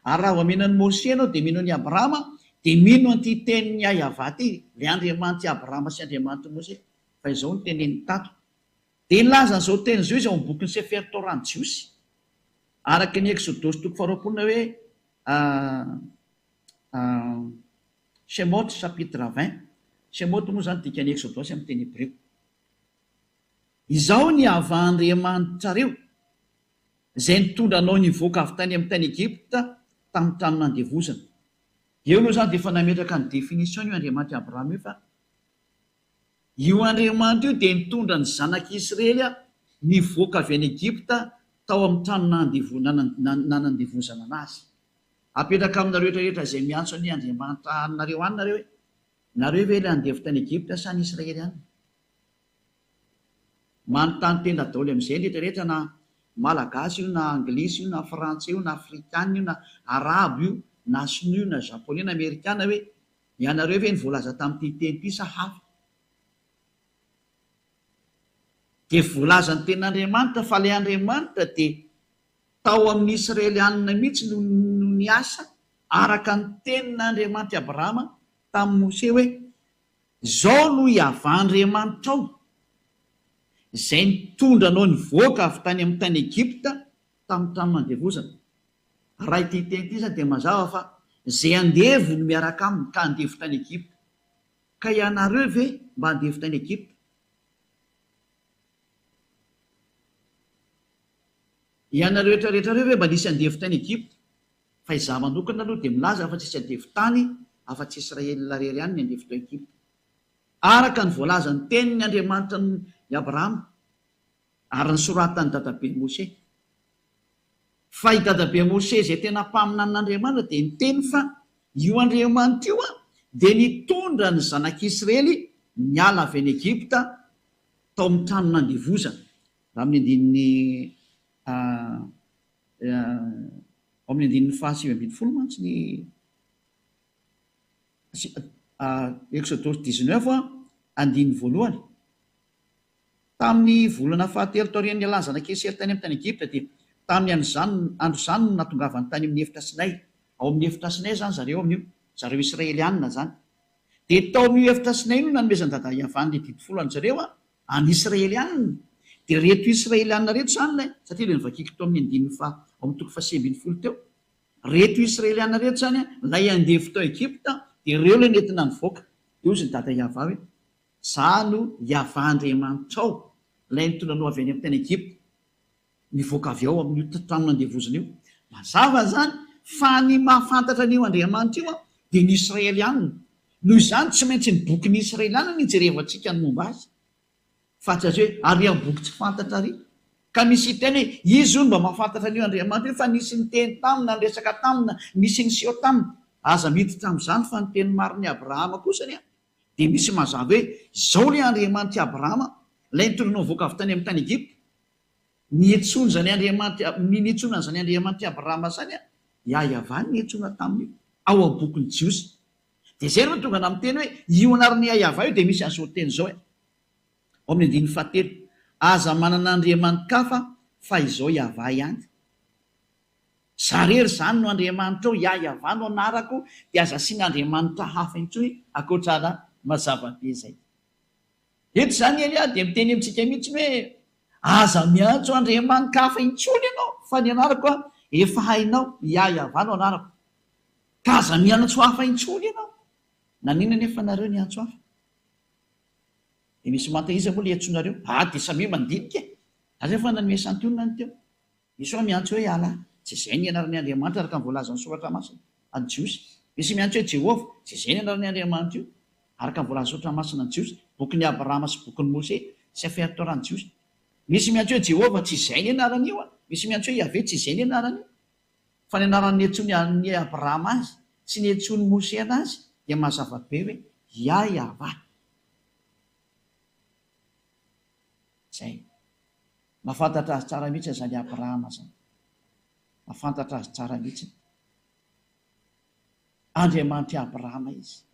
Ary raha vao mino an'i Moshe ianao dia mino an'i Abrahama dia mino an'ity tenin'i Yavah ity, ilay Andriamanitr'i Abrahama sy Andriamanitr'i Moshe. Fa izao no teneniny tato. Dia nilaza an'izao teny izao izy ao amin'ny bokin'ny Sefer Torah ny Jiosy. Araka ny Eksodosy toko faharoapolo na hoe Shemot chapitre 20. Shemot moa izany dikan'ny Eksodosy amin'ny teny hebreo. Izaho ny Yavah Andriamanitrareo, izay nitondra anao nivoaka avy tany amin'ny tany Egypta tamin'ny trano nandevozana. Eo aloha izany dia efa nametraka ny définition-ny io Andriamanitr'i Abrahama io fa io Andriamanitra io dia nitondra ny zanak'Israely nivoaka avy any Egypta tao amin'ny trano nanandevozana anazy. Apetraka aminareo rehetra rehetra izay miantso anie Andriamanitra haninareo any nareo e! Nareo ve ilay andevo tany Egypta sa ny Israely any? Manontany tena daholo amin'izay ny rehetra rehetra na Malagasy io na Anglisy io na Frantsay io na Afrikana io na Arabo io na Sinoa io na Japonais na Amerikana hoe ianareo ve ny voalaza tamin'ity teny ity sa hafa? Dia voalazan'ny tenin'Andriamanitra fa ilay Andriamanitra dia Tao amin'ny Israelianina mihitsy no no niasa araka ny tenin'Andriamanitr'i Abrahama tamin'i Moshe hoe, Izao no Iavah Andriamanitrao, izay nitondra anao nivoaka avy tany amin'ny tany Egypta tamin'ny trano nandevozana. Raha ity teny ity izany dia mazava fa izay andevo no miaraka aminy ka andevo tany Egypta. Ka ianareo ve mba andevo tany Egypta? Ianareo rehetra rehetra ireo ve mba nisy andevo tany Egypta? Fa izaho manokana aloha dia milaza fa tsisy andevo tany afa-tsy Israel irery ihany ny andevo tao Egypta. Araka ny voalazan'ny tenin'ny Andriamanitra an'i Abrahama ary nosoratan'i dadabe Moshe. Fa i dadabe Moshe izay tena mpaminanin'Andriamanitra dia niteny fa io Andriamanitra io dia nitondra ny zanak'Israely niala avy any Egypta tao amin'ny trano nandevozana. Raha amin'ny andininy ao amin'ny andininy faha-19 mantsy ny Eksodosy 19 andininy voalohany, Tamin'ny volana fahatelo taorian'ny nialan'ny zanak'i Israely tany amin'ny tany Egypta, dia tamin'ny andro andro izany no nahatongavany tany amin'ny efitra Sinay. Ao amin'ny efitra Sinay izany zareo amin'io, zareo Israelianina izany. Dia tao amin'io efitra Sinay io no nanomezan'i Dada Yavah ny didy folo an-dry zareo, an'ny Israelianina. Dia ireto Israelianina ireto izany ilay, satria ilay novakiako tao amin'ny andininy faha, ao amin'ny toko faha-19 teo. Ireto Israelianina ireto izany, ilay andevo tao Egypta, dia ireo ilay nentina nivoaka. Dia hozy ny Dada Yavah hoe, Izaho no Yavah Andriamanitrao, ilay nitondra anao avy any amin'ny tany Egypta, nivoaka avy ao amin'io trano nandevozina io. Mazava izany fa ny mahafantatra an'io Andriamanitra io dia ny Israelianina. Noho izany, tsy maintsy ny bokin'ny Israelianina no ijerevantsika ny momba azy, fa tsy azo hoe ary amin'ny boky tsy fantatra ary. Ka misy hiteny hoe izy hono mba mahafantatra an'io Andriamanitra io fa nisy niteny taminy na niresaka taminy na nisy niseho taminy. Aza miditra amin'izany fa ny teny marin'i Abrahama kosa anie Dia misy mazava hoe, Izao ilay Andriamanitr'i Abrahama, ilay nitondra anao nivoaka avy tany amin'ny tany Egypta. Niantsoana izany Andriamanitra, ny niantsoana an'izany Andriamanitr'i Abrahama izany, Yahweh no niantsoana tamin'io, ao amin'ny bokin'ny Jiosy. Dia izay no tonga namin'ny teny hoe, io anaran'i Yahweh io dia misy an'izao teny izao e. Ao amin'ny andininy fahatelo, Aza manana andriamani-kafa fa izao Yahweh ihany. Za rery zany no Andriamanitrao, Yah Yavah no anarako, dia aza asiana andriamanitra hafa intsony ankoatra ana, mazava be zay. Eto zany Elia dia miteny amintsika mihitsy hoe aza miantso andriamani-kafa intsony ianao fa ny anarako an efa hainao, Yah Yavah no anarako. Ka aza miantso hafa intsony ianao. Naninona anefa nareo niantso hafa? Dia misy manta iza moa le iantsonareo? Ah dia samia mandinika e! Za efa nanome santionany teo. Misy hoa miantso hoe Allah, tsy izay ny anaran'ny Andriamanitra araka ny voalazan'ny Soratra Masina, an'ny Jiosy. Misy miantso hoe Jehovah, tsy izay ny anaran'ny Andriamanitra io, araka ny voalazan'ny Soratra Masina an'ny Jiosy. Bokin'i Abrahama sy bokin'i Mose, Sefer Torah ny Jiosy. Misy miantso hoe Jehovah, tsy izay ny anaran'io an! Misy miantso hoe Yaveh, tsy izay ny anaran'io. Fa ny anarany niantsoany an'i Abrahama azy sy niantsoan'i Mose anazy dia mazava be hoe Yah-Yavah. Izay. Mahafantatra azy tsara mihitsy izany Abrahama izany. Mahafantatra azy tsara mihitsy. Andriamanitr'i Abrahama izy.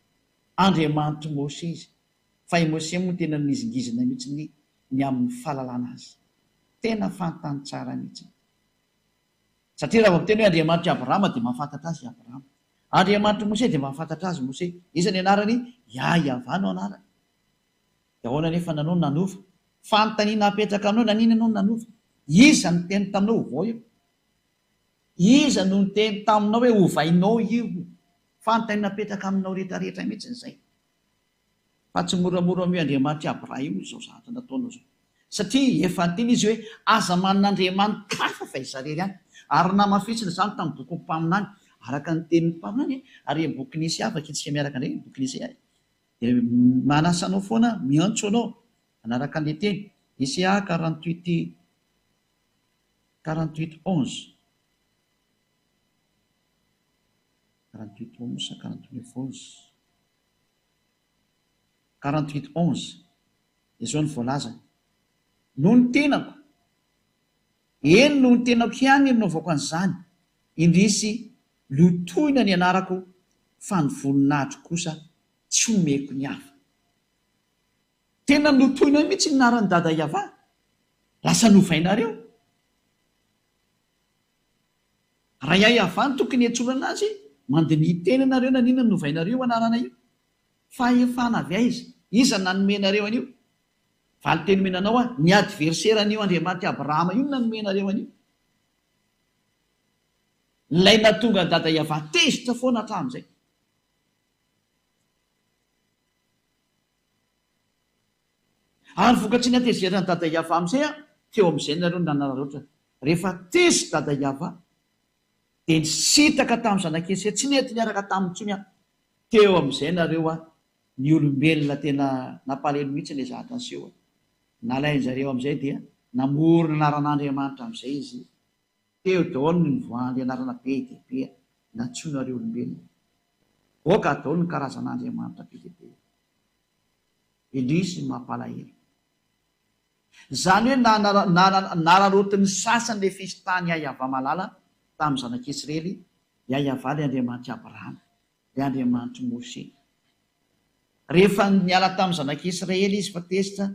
Andriamanitr'i Mose izy. Fa i Mose moa tena nihizingizina mihitsy ny ny amin'ny fahalalana azy. Tena fantany tsara mihitsy. Satria raha vao miteny hoe Andriamanitr'i Abrahama dia mahafantatra azy i Abrahama. Andriamanitr'i Mose dia mahafantatra azy Mose. Iza ny anarany? Yah-Yavah no anarany. Dia ahoana anefa nanao no nanova? Fanontaniana apetraka aminao, naninona ianao no nanova? Iza no niteny taminao ovao io? Iza no niteny taminao hoe ovainao io? Fanontaniana apetraka aminao rehetrarehetra mihitsy izay. Fa tsy moramora amin'io Andriamanitr'i Abraham io izao zavatra nataonao izao. Satria efa niteny izy hoe aza manana andriamani-kafa fa izaho irery ihany. Ary namafisiny izany tamin'ny bokin'ny mpaminany, araka ny tenin'ny mpaminany, ary ny bokin'i Isaia, vakintsika miaraka indray ny bokin'i Isaia. Dia manasa anao foana, miantso anao hanaraka an'ilay teny. Isaia 48, 48 11. 48 11, 49 11. 48 11. Izao no voalazany, Noho ny tenako, eny noho ny tenako ihany no nanaovako an'izany, indrisy lotoina ny anarako fa ny voninahitro kosa tsy omeko ny hafa. Tena notoinao mihitsy ny anaran'i Dada Yavah. Lasa novainareo. Raha i Yavah no tokony hiantsoana anazy, mandiniha tena nareo naninona no novainareo io anarana io. Fahefana avy aiza? Iza nanome anareo an'io? Valinteny omena anao aho, ny adversaire an'io Andriamanitr'i Abrahama io no nanome anareo an'io. Ilay nahatonga an'i Dada Yavah tezitra foana hatramin'izay. Ary vokatry ny hatezeran'i Dada Yavah amin'izay an, teo amin'izay nareo no nanararaotra. Rehefa tezitra Dada Yavah, dia nisintaka tamin'ny zanak'Israely, tsy nety niaraka taminy intsony aho. Teo amin'izay nareo an, ny olombelona tena nampalahelo mihitsy ilay zavatra niseho an. Nalain-jareo amin'izay dia namorona anaran'Andriamanitra amin'izay izy. Teo daholo ny nivoahan'ilay anarana be dia be nantsoinareo olombelona. Boaka daholo ny karazan'Andriamanitra be dia be. Indrisy ny mampalahelo. Izany hoe nararaotin'ny sasany ilay fisintahan'i Yahyahavah malala tamin'ny zanak'Israely, Yahyahavah ilay Andriamanitr'i Abrahama, ilay Andriamanitr'i Moshe. Rehefa niala tamin'ny zanak'Israely izy fa tezitra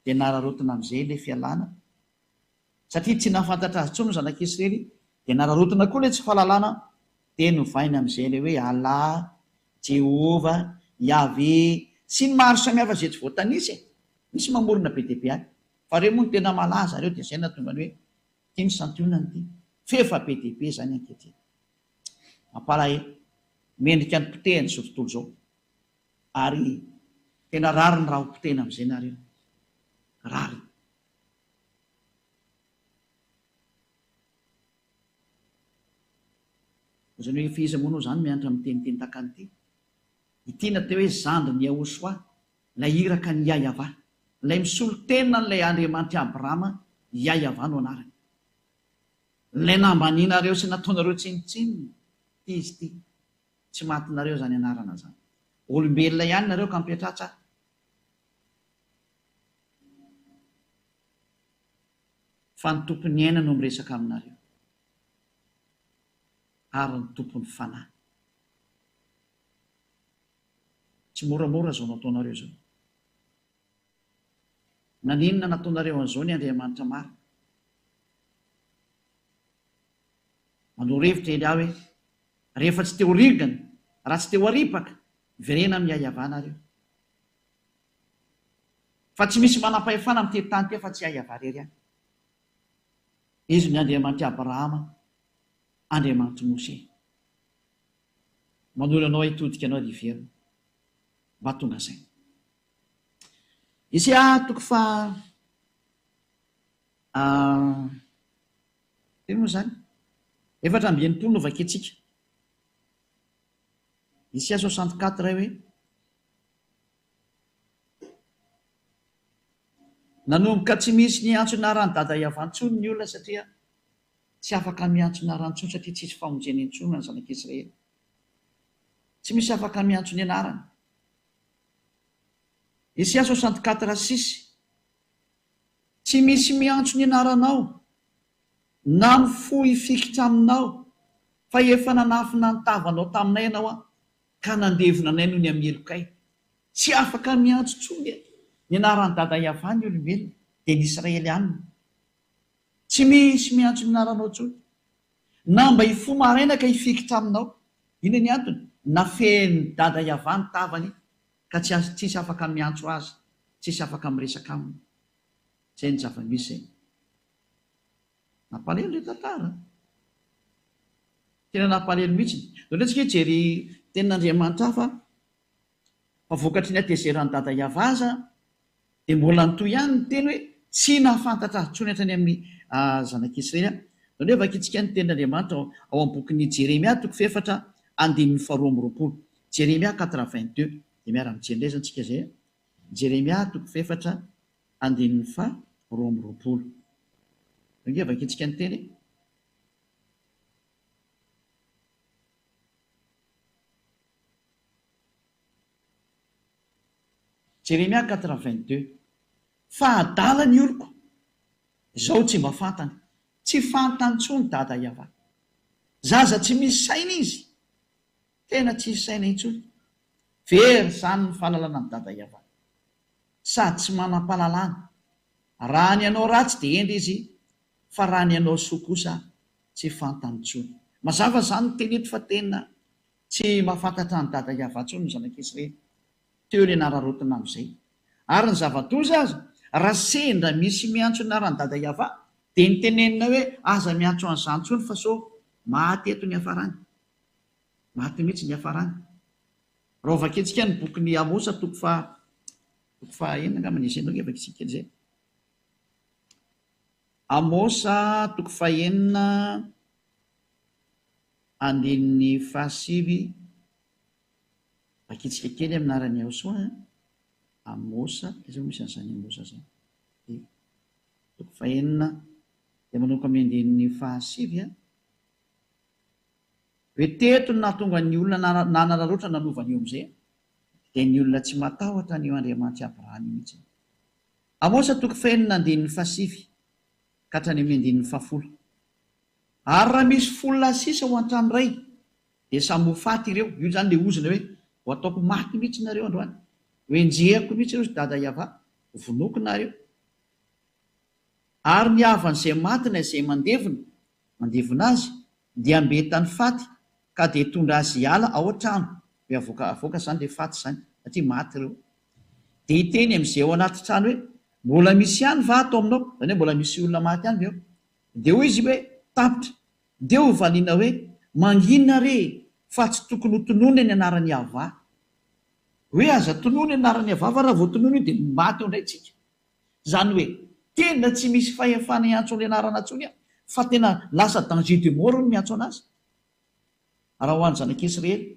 dia nararaotina amin'izay ilay fialana Satria tsy nahafantatra azy intsony ny zanak'Israely, dia nararaotina koa ilay tsy fahalalana, dia novaina amin'izay ilay hoe Allah, Jehovah, Yahveh, sy ny maro samihafa izay tsy voatanisa e! Misy mamorona be dia be any. Fa ireo moa no tena malaza ireo dia izay no nahatonga ny hoe ity ny santionany ity. F'efa be dia be izany ankehitriny. Mampalahelo. Mendrika ny potehina izao tontolo izao. Ary tena rariny raha ho potehina amin'izay nareo. Rariny. Izany hoe efa iza moa anao izany mianatra miteniteny tahaka an'ity? Ity no atao hoe zandrin'i Yahoshuah, ilay iraka an'i Yah-Yavah, ilay misolo tena an'ilay Andriamanitr'i Abrahama, Yah-Yavah no anarany. Ilay nambanianareo sy nataonareo tsinontsinona, ity izy ity. Tsy matinareo izany anarana izany. Olombelona ihany nareo ka mipetraha tsara. Fa ny Tompon'ny aina no miresaka aminareo, ary ny Tompon'ny fanahy. Tsy moramora izao nataonareo izao. Naninona nataonareo an'izao ny Andriamanitra marina? Manoro hevitra Elia hoe, Rehefa tsy te ho ringana, raha tsy te ho aripaka, miverena amin'i Yahvah nareo. Fa tsy misy manam-pahefana amin'ity tany ity afa-tsy i Yavah irery ihany. Izy no Andriamanitr'i Abrahama, Andriamanitr'i Moshe. Manoro anao hitodika anao ary hiverina. Mba tonga saina. Isaia toko faha firy moa izany? 64 no vakintsika. Isaia 64 hoe. Nanomboka tsy misy niantso anaran'i Dada Yavah intsony ny olona satria tsy afaka miantso anarany intsony satria tsisy famonjena intsony ho an'ny zanak'Israely. Tsy misy afaka miantso ny anarany. Isaia 64 6, Tsy misy miantso ny anaranao, na mifoha hifikitra aminao, fa efa nanafina ny tavanao taminay ianao an, ka nandevona anay noho ny amin'ny helokay. Tsy afaka miantso intsony ny anaran'i Dada Yavah ny olombelona, dia ny Israelianina. Tsy misy miantso ny anaranao intsony, na mba hifoha maraina ka hifikitra aminao. Inona ny antony? Nafehin'i Dada Yavah ny tavany ka tsy tsisy afaka miantso azy, tsisy afaka miresaka aminy. Izay ny zava-misy e. Nampalahelo ilay tantara an! Tena nampalahelo mihitsy. Ndao indray tsika hijery tenin'Andriamanitra hafa fa vokatry ny hatezeran'i Dada Yavah aza dia mbola nitohy ihany ny teny hoe tsy nahafantatra azy intsony hatrany amin'ny zanak'Israely. Ndao indray vakintsika ny tenin'Andriamanitra ao amin'ny bokin'i Jeremia toko fahefatra andininy faharoa amby roapolo. Jeremia quatre 22. Dia miara-mijery indray izany tsika izay. Jeremia toko fahefatra andininy faha 22. Ange vakintsika ny teny e. Jeremia quatre 22. Fa adala ny oloko, izao tsy mba fantany. Tsy fantany intsony Dada Yavah. Zaza tsy misy saina izy. Tena tsisy saina intsony. Very izany ny fahalalana an'i Dada Yavah. Sady tsy manam-pahalalana. Raha ny hanao ratsy dia hendry izy, fa raha ny hanao soa kosa tsy fantany intsony. Mazava izany ny teny eto fa tena tsy mahafantatra an'i Dada Yavah intsony ny zanak'Israely. Teo ilay nararaotina amin'izay. Ary ny zava-doza aza, raha sendra misy miantso ny anaran'i Dada Yavah, dia ny tenenina hoe aza miantso an'izany intsony fa sao maty eto ny hiafarany. Maty mihitsy ny hiafarany. Raha ho vakintsika ny bokin'i Amosa toko faha toko faha enina angamba ny izay ndao ange vakintsika kely izay. Amosa toko faha enina andininy fahasivy vakintsika kely amin'ny anaran'i Yahosoa a. Amosa, aiza moa misy an'izany Amosa izany? Dia toko fahenina dia manomboka amin'ny andininy fahasivy a. Hoe teto no nahatonga ny olona nanararaotra nanova an'io amin'izay, dia ny olona tsy matahotra an'io Andriamanitr'i Abrahama io mihitsy. Amosa toko fahenina andininy fahasivy ka hatrany amin'ny andininy fahafolo. Ary raha misy folo lahy sisa ao an-trano iray, dia samy ho faty ireo. Io izany ilay ozona hoe, ho ataoko maty mihitsy nareo androany. Ho enjehiko mihitsy ireo ry Dada Yavah. Ho vonoiko nareo. Ary ny havan'izay maty na izay mandevina, mandevona azy, dia ambeta ny faty ka dia hitondra azy hiala ao an-trano, hoe avoaka, avoaka izany ilay faty izany, satria maty ireo. Dia hiteny amin'izay ao anaty trano hoe, Mbola misy ihany va ato aminao? Izany hoe mbola misy olona maty ihany ve ao? Dia hoy izy hoe, Tapitra. Dia hovaliana hoe, Mangina re, fa tsy tokony ho tononina ny anaran'i Yavah. Hoe aza tononina ny anaran'i Yavah fa raha vao tononina io dia maty eo indray tsika. Izany hoe tena tsy misy fahefana hiantso an'ilay anarana intsony aho fa tena lasa danger de mort ny miantso an'azy. Raha ho an'ny zanak'Israely,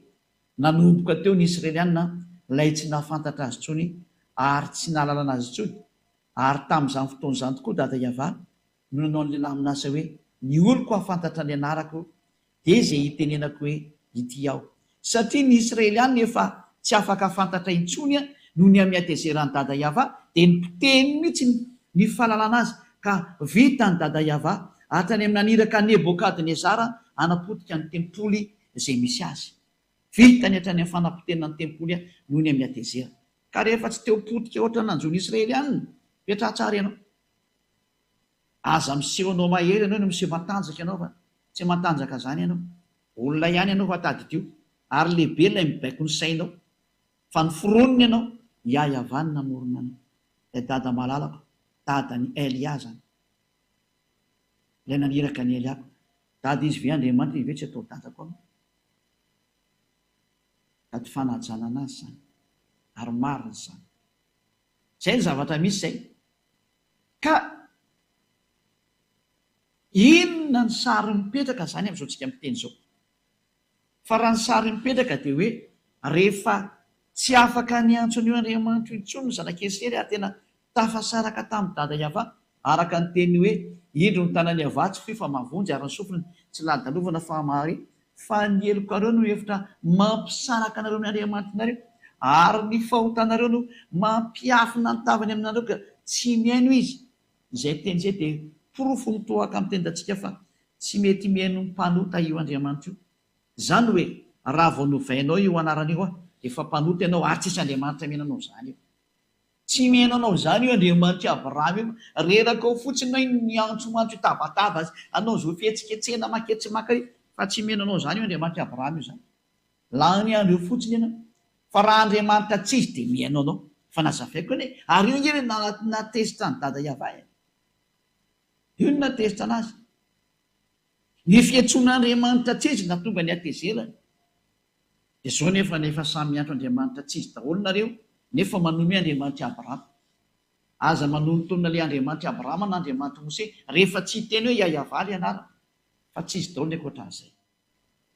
nanomboka teo ny Israeliana ilay tsy nahafantatra azy intsony ary tsy nahalalana azy intsony, ary tamin'izany fotoana izany tokoa Dada Yavah no nanao an'ilay lamin'asa hoe ny oloko hahafantatra ny anarako Dia izay itenenako hoe, Ity aho. Satria ny Israeliana efa tsy afaka fantatra intsony noho ny amin'ny hatezeran'i Dada Yavah, dia nipotehiny mihitsy ny fahalalana azy, ka vitan'i Dada Yavah hatrany amin'ny naniraka an'i Nebokadnezara hanapotika ny tempoly izay misy azy. Vitany hatrany amin'ny fanapotehana ny tempoly noho ny amin'ny hatezerana. Ka rehefa tsy te ho potika ohatran'ny nanjo ny Israeliana, mipetraha tsara ianao. Aza miseho anao mahery ianao no miseho matanjaka ianao fa tsy matanjaka zany ianao. Olona ihany ianao fa tadidio ary lehibe ilay mibaiko ny sainao fa ny foronina ianao Yah Yavah no namorona anao. Ilay dada malalako, dadan'i Elia zany. Ilay naniraka an'i Elia ko. Dada izy ve Andriamanitra izy ve tsy atao dada koa moa? Sady fanajana anazy zany. Ary marina izany. Zay ny zavatra misy zay. Ka inona ny sary mipetraka zany amin'izao tsika miteny izao? Fa raha ny sary mipetraka dia hoe rehefa tsy afaka niantso an'io Andriamanitra io intsony ny zanak'Israely ary tena. Tafasaraka tamin'i Dada Yavah, araka ny teniny hoe, Indro ny tanan'i Yavah tsy fohy fa mahavonjy, ary ny sofiny tsy lalodalovana fa mahare, fa ny helokareo no efitra mampisaraka anareo amin'ny Andriamanitrareo, ary ny fahotanareo no mampiafina ny tavany aminareo ka tsy mihaino Izy. Izay teny izay dia porofo mitohaka amin'ny tendantsika fa tsy mety mihaino ny mpanota io Andriamanitra io. Izany hoe raha vao novainao io anarana io dia efa mpanota ianao ary tsisy Andriamanitra mihaino anao izany eo. Tsy mihaino anao izany io Andriamanitr'i Abrahama io fa reraka ao fotsiny ianao iny miantsoantso hitabataba azy hanao izao fihetsiketsehana maketsy maka io fa tsy mihaino anao izany io Andriamanitr'i Abrahama io izany. Lany andro eo fotsiny ianao. Fa raha Andriamanitra tsy izy dia mihaino anao. Fa nazavaiko anie. Ary io ange no nahatezitra an'i Dada Yavah e. Io no nahatezitra anazy. Ny fiantsoan'Andriamanitra tsy izy nahatonga ny hatezerany. Dia izao nefa nefa samy miantso Andriamanitra tsy izy daholo nareo nefa manome Andriamanitr'i Abrahama. Aza manonontonona ilay Andriamanitr'i Abrahama na Andriamanitr'i Mose rehefa tsy hiteny hoe Yayavah ilay anarana. Fa tsy izy daholo ny ankoatran'izay.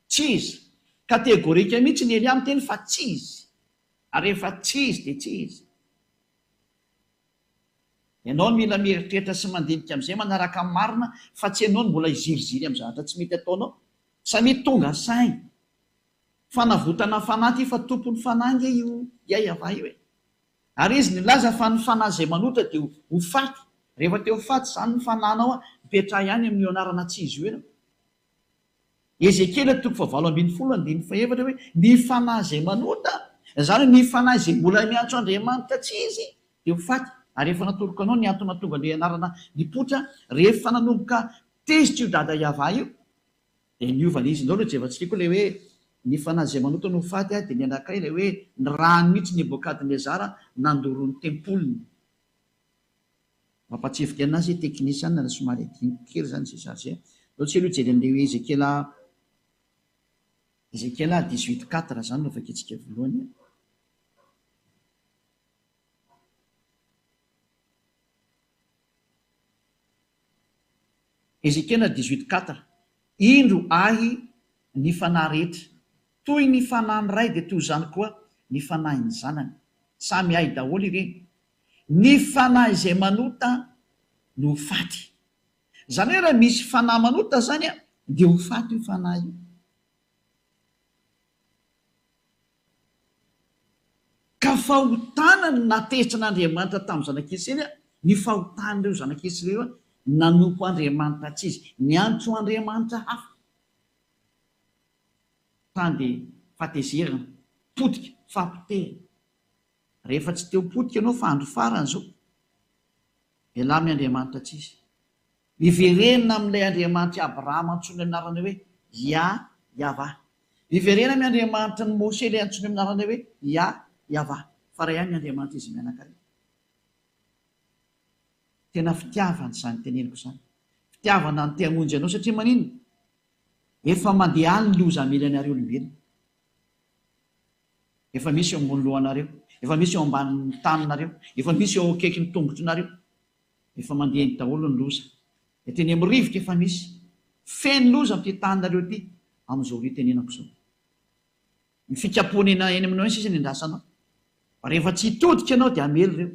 Tsy izy. Kategorika mihitsy ny Elia miteny fa tsy izy. Ary rehefa tsy izy dia tsy izy. Ianao no mila mieritreritra sy mandinika amin'izay manaraka ny marina fa tsy ianao no mbola hiziriziry amin'ny zavatra tsy mety ataonao. Samia tonga saina. Fanavotana fanahy ity fa tompon'ny fanahy ange io Yayavah io e. Ary izy nilaza fa ny fanahy izay manota dia ho faty. Rehefa te ho faty izany ny fanahinao, mipetraha ihany amin'io anarana tsy izy io ianao. Ezekiela toko fahavalo ambinifolo andininy fahefatra hoe, Ny fanahy izay manota, izany hoe ny fanahy izay mbola miantso Andriamanitra tsy izy, dia ho faty. Ary efa natoroko anao ny antony nahatonga ilay anarana nipoitra, rehefa nanomboka tezitra io dada Yavah io, dia niova ilay izy. Indreo aloha jevantsika koa ilay hoe, Ny fanahy izay manota no ho faty, dia ny anankiray ilay hoe, Ny rany mihitsy Nebokadnezara nandoro ny tempoliny. Mampatsiahy anazy hoe teknisiana na somary adinoko kely zany zay za zay. Ndao tsika aloha hijery an'ilay hoe Ezekiela Ezekiela 18 quatre zany no vakintsika voalohany a. Ezekiela 18 quatre Indro ahy ny fanahy rehetra, toy ny fanahin'ny Ray dia toy izany koa ny fanahin'ny Zanany. Samy ahy daholo ireny. Ny fanahy izay manota no ho faty. Izany hoe raha misy fanahy manota izany dia ho faty io fanahy io. Ka fahotana no nahatezitra an'Andriamanitra tamin'ny zanak'Israely, ny fahotan'ireo zanak'Israely ireo nanompo andriamanitra tsy izy, niantso andriamanitra hafa. Tany dia fahatezerana, potika, fahapotehana. Rehefa tsy te ho potika ianao fa andro farany izao, mialà amin'ny Andriamanitra tsy izy. Miverena amin'ilay Andriamanitr'i Abrahama antsoina amin'ny anarana hoe Yah Yavah. Miverena amin'ny Andriamanitry ny Mose ilay antsoina amin'ny anarana hoe Yah Yavah. Fa iray ihany ny Andriamanitra izy mianakavy. Tena fitiavana izany teneniko izany. Fitiavana ny te hamonjy anao satria maninona? Efa mandeha any ny loza hamely anareo olombelona. Efa misy eo ambony lohanareo, efa misy eo ambanin'ny taninareo, efa misy eo akaikin'ny tongotrinareo. Efa mandeha eny daholo ny loza. Eto eny amin'ny rivotra efa misy. Feno loza amin'ity taninareo ity amin'izao ora itenenako izao. Ny fikapohana eny eny aminao eny sisa no endrasanao. Fa rehefa tsy hitodika ianao dia hamely ireo.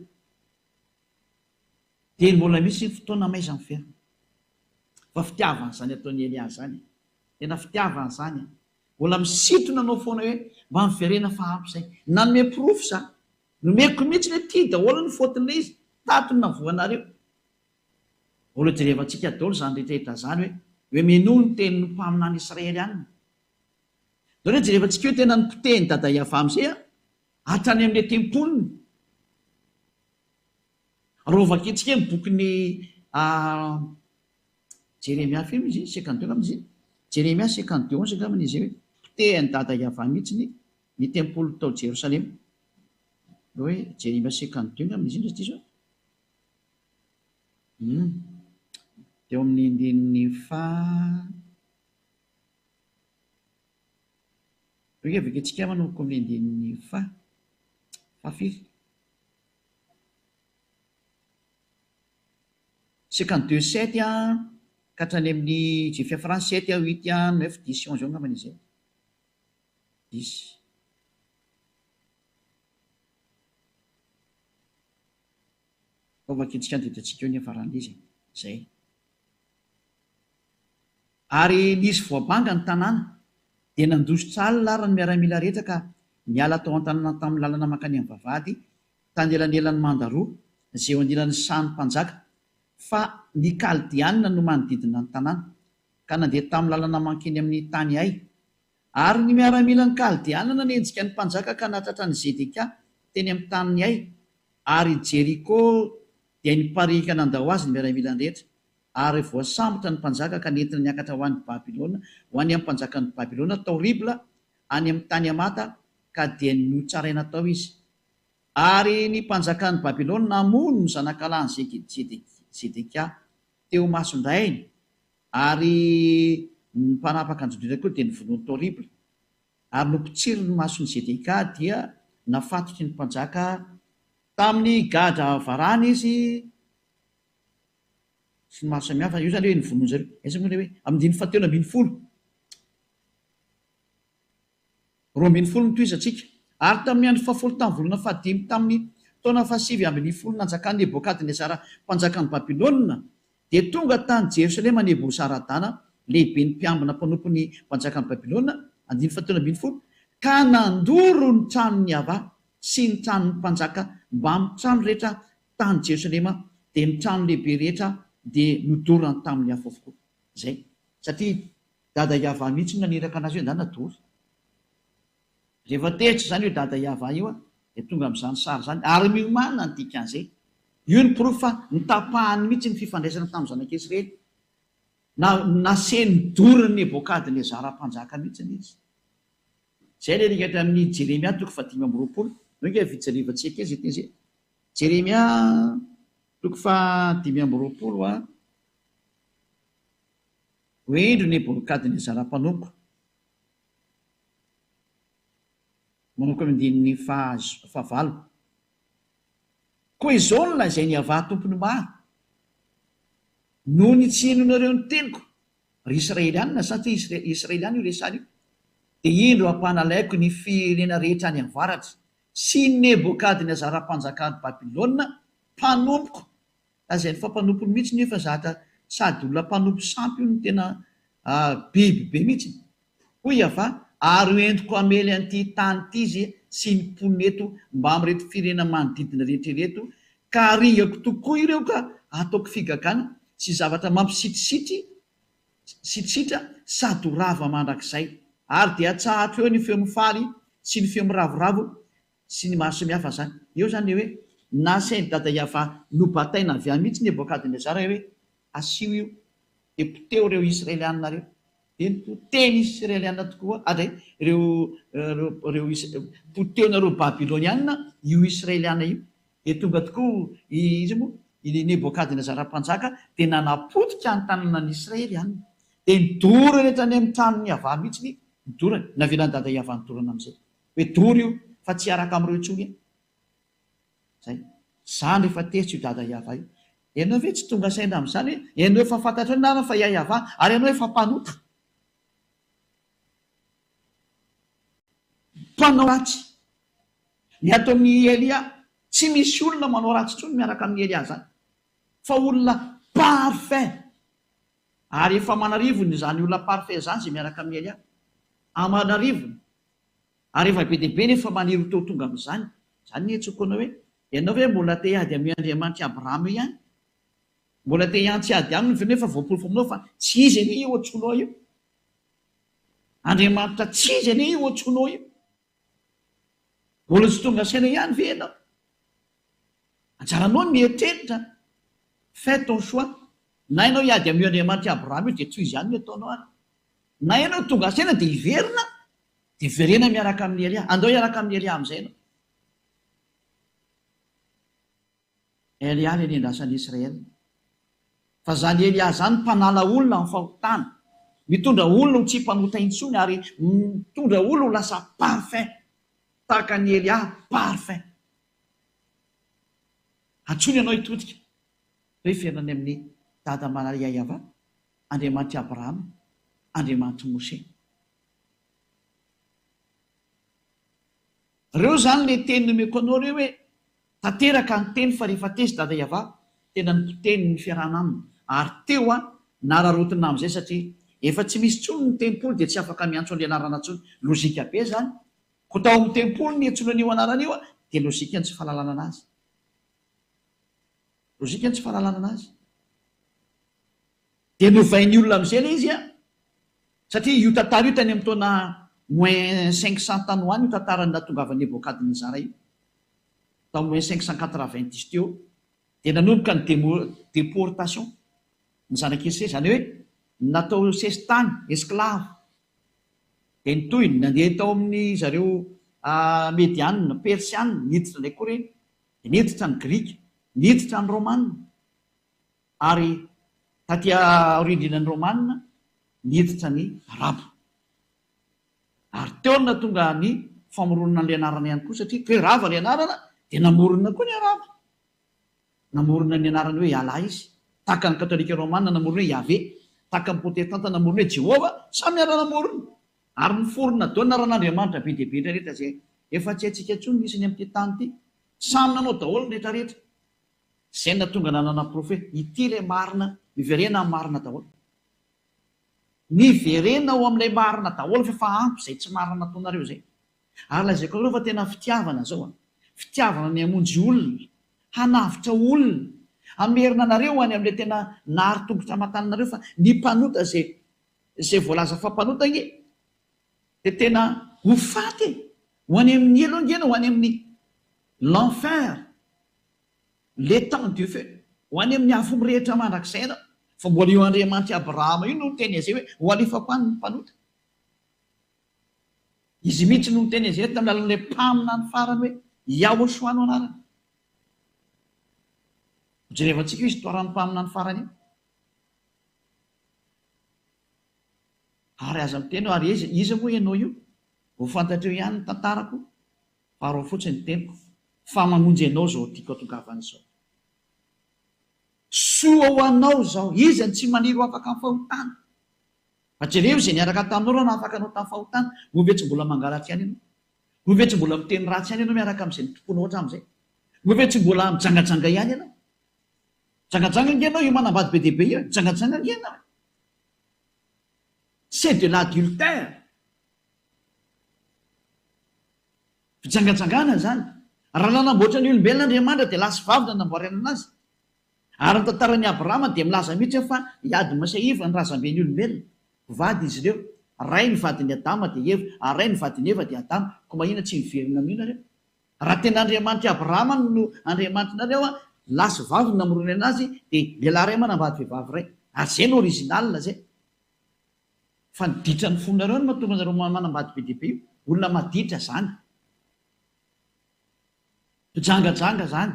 Dia mbola misy ny fotoana amaiza miverina. Fa fitiavana izany ataon'i Elia izany e. Tena fitiavana izany e. Mbola misintona anao foana hoe mba miverena fa ampy izay. Nanome porofo za. Nomeko mihitsy hoe ty daholo ny faute-n'ilay izy, tato no navoanareo. Mbola jerevantsika daholo izany rehetra rehetra izany hoe hoe minoa ny tenin'ny mpaminany Israely any. Daholo hoe jerevantsika hoe tena nopotehin'i Dada Yavah amin'izay an, hatrany amin'ilay tempoliny. Raha hovakintsika ny bokin'i Jeremia firy moa izy iny? 52 angamba izy iny? Jeremia 52 onze angamba izy iny hoe potehin'i Dada Yavah mihitsy ny ny tempoly tao Jerosalema. Hoe Jeremia 52 angamba izy iny raha tsy diso aho. Hum. Teo amin'ny andininy faha Eo ange vakintsika manomboka amin'ny andininy faha fahafiry? 52 sept ka hatrany amin'ny izay fiafarany sept, huit, neuf, dix, onze eo angambany izay. Dix. Fa vakintsika ny didintsika eo ny hiafaran'izy e. Izay. Ary nisy voabanga ny tanàna, dia nandositra alina ary ny miaramila rehetra ka niala tao an-tanàna tamin'ny lalana mankany amin'ny vavahady tanelanelan'ny manda roa, izay eo anilan'ny sahan'ny mpanjaka, fa ny Kaldeana no manodidina ny tanàna, ka nandeha tamin'ny lalana mankeny amin'ny tany Ay. Ary ny miaramilan'ny Kaldeana nanenjika ny mpanjaka ka nahatratra an'i Zedekia teny amin'ny tanin'i Ay, ary i Jeriko dia nipariaka nandao azy ny miaramilany rehetra, ary voasambotra ny mpanjaka ka nentina niakatra ho any Babylona, ho any amin'ny mpanjakan'i Babylona tao Ribla, any amin'ny tany Hamata, ka dia notsaraina tao izy. Ary ny mpanjakan'i Babylona namono ny zanakalahin'i Zedekia teo imason-drainy, Ary ny mpanapaka an'i Joda koa dia novonoiny tao Ribla, ary nopotsiriny ny mason'i Zedekia, dia nafatotry ny mpanjaka tamin'ny gadra varahina izy, sy ny maro samihafa. Io izany hoe novonoin-dry zareo. Aiza moa ilay hoe amin'ny andininy fahatelo ambin'ny folo? 12 no tohizantsika. Ary tamin'ny andro fahafolo tamin'ny volana fahadimy tamin'ny taona fahasivy ambin'ny folo nanjakan'i Nebokadnezara mpanjakan'i Babylona, dia tonga tany Jerosalema Nebozaradana, lehiben'ny mpiambina mpanompon'ny mpanjakan'i Babylona, andininy fahatelo ambin'ny folo, ka nandoro ny tranon'i Yavah sy ny tranon'ny mpanjaka mbamin'ny trano rehetra tany Jerosalema, dia ny trano lehibe rehetra dia nodorany tamin'ny afo avokoa. Izay, satria Dada Yavah mihitsy no naniraka anazy hoe ndana dory. Rehefa tezitra izany io Dada Yavah io dia tonga amin'izany sary izany ary miomàna ny dikan'izay. Io ny porofo fa notapahany mihitsy ny fifandraisana tamin'ny zanak'Israely. Na nasehiny dorin'i Nebokadnezara mpanjaka mihitsy izy. Izay ilay rikatra amin'ny Jeremia toko faha-25. Io ange fijerevantsika kely izay teny izay. Jeremia toko faha-25 a. Hoe indro Nebokadnezara mpanompoko, manomboka amin'ny andininy fahavalo. Koa izao no lazain'i Yavah Tompon'ny maro, Noho ny tsy hinoanareo ny teniko, ry Israelianina, satria Israeliana io resahana io, dia indro hampanalaiko ny firenena rehetra any avaratra, sy Nebokadnezara mpanjakan'i Babylona, mpanompoko, Lazainy fa mpanompony mihitsy nefa zatra sady olona mpanompo sampy io no tena biby be mihitsy. Hoy Yavah, ary ho entiko hamely an'ity tany ity izy sy ny mponina eto mbamin'ireto firenena manodidina rehetra ireto, ka haringako tokoa ireo ka hataoko figagana sy zavatra mampisitrisitrry sitritra sady ho rava mandrakizay. Ary dia hatsahatro eo ny feo mifaly sy ny feo miravoravo sy ny maro samihafa zany. Eo zany le hoe nasain'i Dada Yavah nobataina avy any mihitsy Nebokadnezara hoe asio io dia poteho ireo Israelianina ireo. Dia nipotehiny Israelianina tokoa ary ireo ireo potehinareo Babylonianina io Israelianina io. Dia tonga tokoa i iza moa i Nebokadnezara mpanjaka dia nanapotika ny tanànan'i Israelianina. Dia nidorany hatrany amin'ny tranon'i Yavah mihitsy nidorany. Navelan'i Dada Yavah nidorana amin'izay. Hoe dory io fa tsy hiaraka amin'ireo intsony e! Zay. Zany rehefa tezitra io dada Yavah io. Ianao ve tsy tonga saina amin'izany hoe ianao efa fantatrao ny anarany fa i Yavah ary ianao efa mpanota. Mpanao ratsy. Ny ato amin'i Elia, tsy misy olona manao ratsy intsony miaraka amin'i Elia zany. Fa olona parfait. Ary efa aman'arivony izany olona parfait izany izay miaraka amin'i Elia. Aman'arivony. Ary efa be dia be nefa maniry ho te ho tonga amin'izany. Izany no iantsoako anao hoe, ianao ve mbola te hiady amin'io Andriamanitr'i Abrahama io ihany? Mbola te hiantsy ady aminy ve nefa voaporofo aminao fa tsy izy anie io antsoinao io? Andriamanitra tsy izy anie io antsoinao io? Mbola tsy tonga saina ihany ve ianao? Anjaranao ny mieritreritra. Fais ton choix. Na ianao hiady amin'io Andriamanitr'i Abrahama io dia tohizo ihany ny ataonao ary. Na ianao tonga saina dia hiverina, dia verena miaraka amin'i Elia. Andao hiaraka amin'i Elia amin'izay ianao. Elia ilay nendrasan'i Israel. Fa izany Elia izany mpanala olona amin'ny fahotana, mitondra olona ho tsy mpanota intsony ary mitondra olona ho lasa parfait, tahaka an'i Elia parfait. Antsoiny ianao hitodika hoe hiverina any amin'i Dada Maria Yavah, Andriamanitr'i Abrahama, Andriamanitr'i Moshe. Reo zany le teny nomeko anao reo hoe tanteraka ny teny fa rehefa tezitra Dada Yavah. Tena nipotehiny ny fiarahana aminy. Ary teo an, nararaotina amin'izay satria efa tsy misy intsony ny tempoly dia tsy afaka miantso an'ilay anarana intsony. Lojika be izany. Koa tao amin'ny tempoly niantsoana an'io anarana io dia lojika ny tsy fahalalana anazy. Lojika ny tsy fahalalana anazy. Dia novain'ny olona amin'izay ilay izy an! Satria io tantara io tany amin'ny taona moins 500 tany ho any io tantaran'ny nahatongavan'i Nebokadnezara io. Tao moins 590 teo dia nanomboka ny déportation ny zanak'i Israely, izany hoe natao sesitany, esclave. Dia nitohy, nandeha tao amin'ny zareo Mediana, Persiana, niditra indray koa ireny. Dia niditra ny Grika, niditra ny Romana. Ary taty aoriandrianan'ny Romana, niditra ny Arabo. Ary teo no nahatonga ny famoronana an'ilay anarana ihany koa, satria hoe rava ilay anarana, dia namorona koa ny Arabo. Namorona ny anarany hoe Allah izy. Tahaka ny Katolika Romana namorona hoe Yahvé. Tahaka ny Protestanta namorona hoe Jehovah. Samy niara-namorona. Ary niforona daholo ny anaran'Andriamanitra be dia be rehetra izay efa tsy haintsika intsony ny isany amin'ity tany ity. Samy nanao daholo ny rehetra rehetra. Izay no nahatonga nanana porofo hoe ity ilay marina, miverena amin'ny marina daholo. Miverena ao amin'ilay marina daholo fa efa ampy izay tsy marina nataonareo izay. Ary lazaiko anareo fa tena fitiavana izao an! Fitiavana ny hamonjy olona, hanavotra olona, hamerina anareo any amin'ilay tena nary tongotra aman-tananareo fa ny mpanota izay izay voalaza fa mpanota ange dia tena ho faty e! Ho any amin'ny helo ange ianao, ho any amin'ny l'enfer, l'étang du feu, ho any amin'ny afo mirehitra mandrakizay ianao. Fa mbola io Andriamanitr'i Abrahama io no niteny an'izay hoe ho alefako any ny mpanota. Izy mihitsy no niteny an'izay tamin'ny alalan'ilay mpaminany farany hoe Yahoshua no anarany. Hojerevantsika io histoiran'ny mpaminany farany io. Ary aza miteny hoe ary iza, iza moa ianao io? Ho fantatreo ihany ny tantarako, fa arao fotsiny ny teniko, fa mamonjy anao izao tiako hatongavana izao. Soa ho anao izao, iza no tsy maniry ho afaka amin'ny fahotana? Fa jereo izay niaraka taminao raha nahafaka anao tamin'ny fahotana, moa ve tsy mbola mangalatra ihany ianao? Moa ve tsy mbola miteny ratsy ihany ianao miaraka amin'izay nitompoanao hatramin'izay? Moa ve tsy mbola mijangajanga ihany ianao? Mijangajanga ange ianao io manambady be dia be io e! Mijangajanga ange ianao e! C'est de l'adultère! Fijangajangana izany. Raha nanamboatra ny olombelona Andriamanitra dia lahy sy vavy no nanamboarany anazy. Ary ny tantaran'i Abrahama dia milaza mihitsy hoe fa i Adama sy Eva no razamben'ny olombelona. Mpivady izy ireo. Ray ny vadin'i Adama dia Eva, ary ray ny vadin'i Eva dia Adama. Koa mahina tsy miverina amin'io nareo? Raha tena Andriamanitr'i Abrahama no Andriamanitr'nareo, lahy sy vavy no namoronany anazy, dia lehilahy iray manambady vehivavy iray. Ary izay no original izay. Fa ny ditran'ny fonareo no mahatonga anareo manambady be dia be io. Olona maditra izany. Mpijangajanga izany.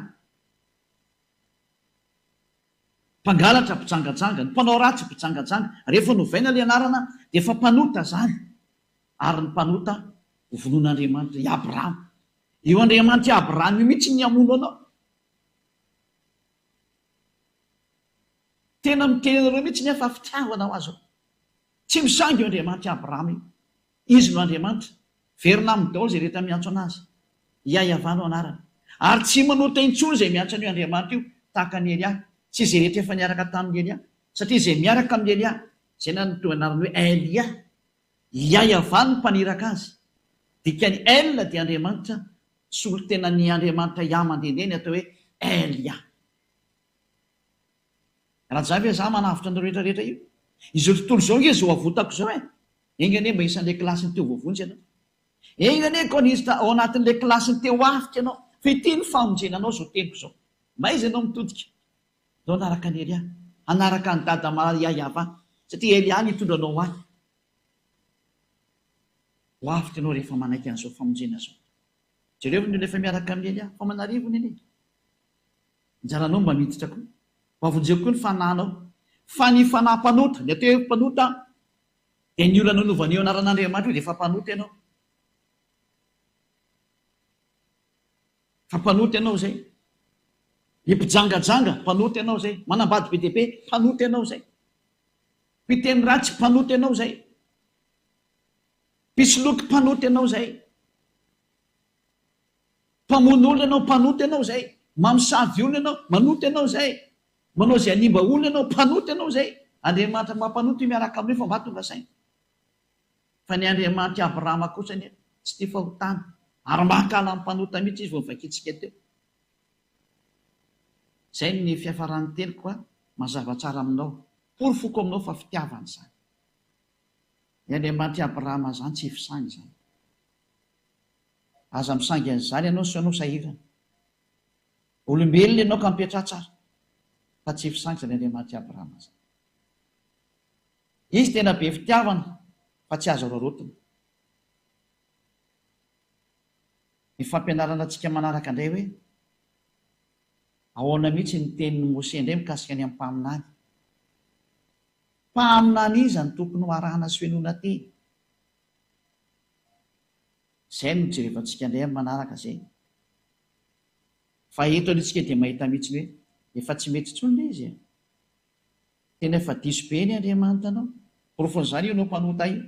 Mpangalatra mpijangajanga, ny mpanao ratsy mpijangajanga, rehefa novaina ilay anarana dia efa mpanota izany, ary ny mpanota ho vonoin'Andriamanitra, i Abrahama. Io Andriamanitr'i Abrahama io mihitsy ny hamono anao. Tena miteny anareo mihitsy aho fa fitiavana ho azy io. Tsy misangy io Andriamanitr'i Abrahama io. Izy no Andriamanitra. Verina aminy daholo izay rehetra miantso an'Azy. Iaiavah no anarany. Ary tsy manota intsony izay miantso an'io Andriamanitra io, tahaka an'i Elia, sy izay rehetra efa niaraka tamin'i Elia. Satria izay miaraka amin'i Elia, izay nanome anarana hoe Elia, Iaiavah no mpaniraka azy. Dikan'ny El dia Andriamanitra, solontenan'ny Andriamanitra Yah mandehandeha ny atao hoe Elia. Raha ve za manavotra anareo rehetra rehetra io? Izao tontolo izao ange izao avotako izao e! Enga anie mba isan'ilay kilasin'ny teo voavonjy ianao. Enga anie koa niditra ao anatin'ilay kilasin'ny teo afika ianao. Fa ity ny famonjena anao izao teniko izao. Maiza ianao mitodika? Ndao hanaraka an'i Elia. Hanaraka an'i Dada Maria Yava. Satria Elia no hitondra anao ho ahy. Ho avotra ianao rehefa manaiky an'izao famonjena izao. Jereo ny olona efa miaraka amin'i Elia. Fa manarivony anie. Anjaranao mba miditra koa. Mba vonjeo koa ny fanahinao. Fa ny fanahy mpanota, ny atao hoe mpanota dia ny olona nanaovana io anaran'Andriamanitra io dia efa mpanota ianao. Fa mpanota ianao izay. Ny mpijangajanga, mpanota ianao izay. Manambady be dia be, mpanota ianao izay. Mpiteny ratsy, mpanota ianao izay. Mpisoloky, mpanota ianao izay. Mpamono olona ianao, mpanota ianao izay. Mamosavy olona ianao, manota ianao izay. Manao izay hanimba olona ianao, mpanota ianao izay. Andriamanitra mampanota io miaraka aminao io fa mba tonga saina. Fa ny Andriamanitr'i Abrahama kosa anie tsy tia fahotana ary mankahala ny mpanota mihitsy izy vao novakintsika teo. Izay ny fiafaran'ny teniko a, mazava tsara aminao. Porofoko aminao fa fitiavana izany. Ny Andriamanitr'i Abrahama izany tsy hifisangy izany. Aza misangy an'izany ianao sao ianao sahirana. Olombelona ianao ka mipetraha tsara fa tsy hifisangy izany Andriamanitr'i Abrahama izany. Izy tena be fitiavana fa tsy azo araraotina. Ny fampianarana antsika manaraka indray hoe ahoana mihitsy ny tenin'i Mose indray mikasika ny amin'ny mpaminany. Mpaminany iza no tokony ho arahana sy henoina teny? Izay no jerevantsika indray amin'ny manaraka izay. Fa eto aloha isika dia mahita mihitsy ny hoe efa tsy mety intsony ilay izy e. Tena efa diso be ny Andriamanitra anao. Porofon'izany io ianao mpanota io.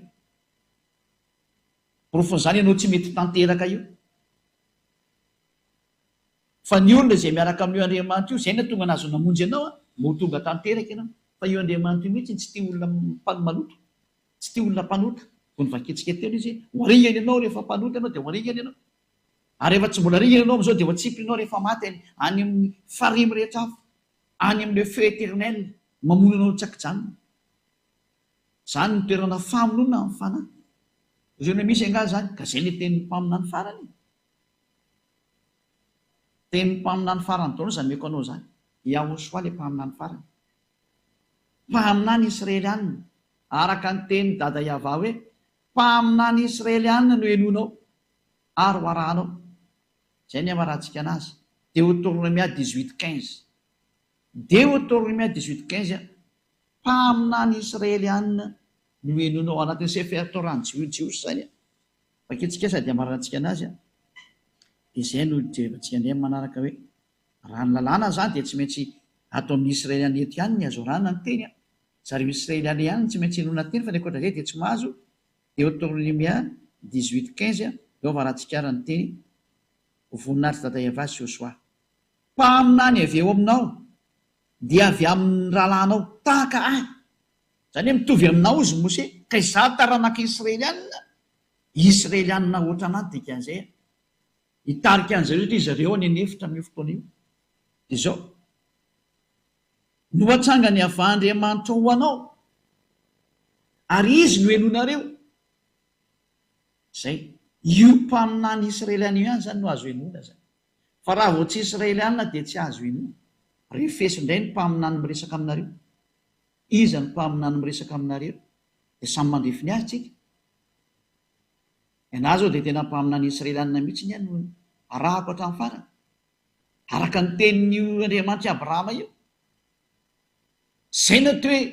Porofon'izany ianao tsy mety tanteraka io. Fa ny olona izay miaraka amin'io Andriamanitra io, izay no tonga nahazo namonjy anao, mba ho tonga tanteraka ianao. Fa io Andriamanitra io mihitsy tsy tia olona maloto, tsy tia olona mpanota. Vao novakintsika teo ilay izy hoe, ho aringana ianao rehefa mpanota ianao dia ho aringana ianao. Ary rehefa tsy mbola aringana ianao amin'izao dia ho atsipiny ianao rehefa maty any amin'ny farihy mirehitra afo. Any amin'ny le feu éternel mamono anao tsy ankijanona. Zany ny toerana famonoana amin'ny fanahy. Ozy hoe misy angaha zany? Ka zay le tenin'ny mpaminany farany e. Tenin'ny mpaminany farany daholo zany omeko anao zany. Yahoshua le mpaminany farany. Mpaminany Israelianina. Araka ny tenin'i Dada Yavah hoe mpaminany Israelianina no henoinao ary ho arahanao. Izay ny hamarantsika anazy. Deotornomia 18 15. Deotornomia 18 15 Mpaminany Israeliana no henoinao ao anatin'ny Sefer Torah ny Jiosy izany. Vakintsika sady hamarantsika anazy. Dia izay no jerevantsika indray amin'ny manaraka hoe raha ny lalàna izany dia tsy maintsy ato amin'ny Israeliana eto ihany ny azo arahana ny teny. Zareo Israeliana ihany no tsy maintsy henoina teny fa ny ankoatra izay dia tsy mahazo Deoteronomia 18 15 Eo avaratsikara ny teny, Ho voninahitr'i Dada Yavah sy Josoa. Mpaminany avy eo aminao, dia avy amin'ny rahalahinao, tahaka ahy. Izany hoe mitovy aminao izy Mose, ka izaho taranak'i Israelianina, Israelianina ohatranà ny dikan'izay. Hitarika an'izareo satria zareo any an'efitra amin'io fotoana io. Dia izao. No hatsangany Yavah Andriamanitrao ho anao, ary Izy no henoinareo. Izay. Io mpaminany Israeliana io ihany izany no azo henoina izany. Fa raha vao tsy Israeliana dia tsy azo henoina. Refeso indray ny mpaminany miresaka aminareo. Iza no mpaminany miresaka aminareo? Dia samy mandrefy ny azy tsika. Ianà izao dia tena mpaminany Israeliana mihitsy ny ahy no arahako hatramin'ny farany. Araka ny tenin'io Andriamanitr'i Abrahama io. Izay no atao hoe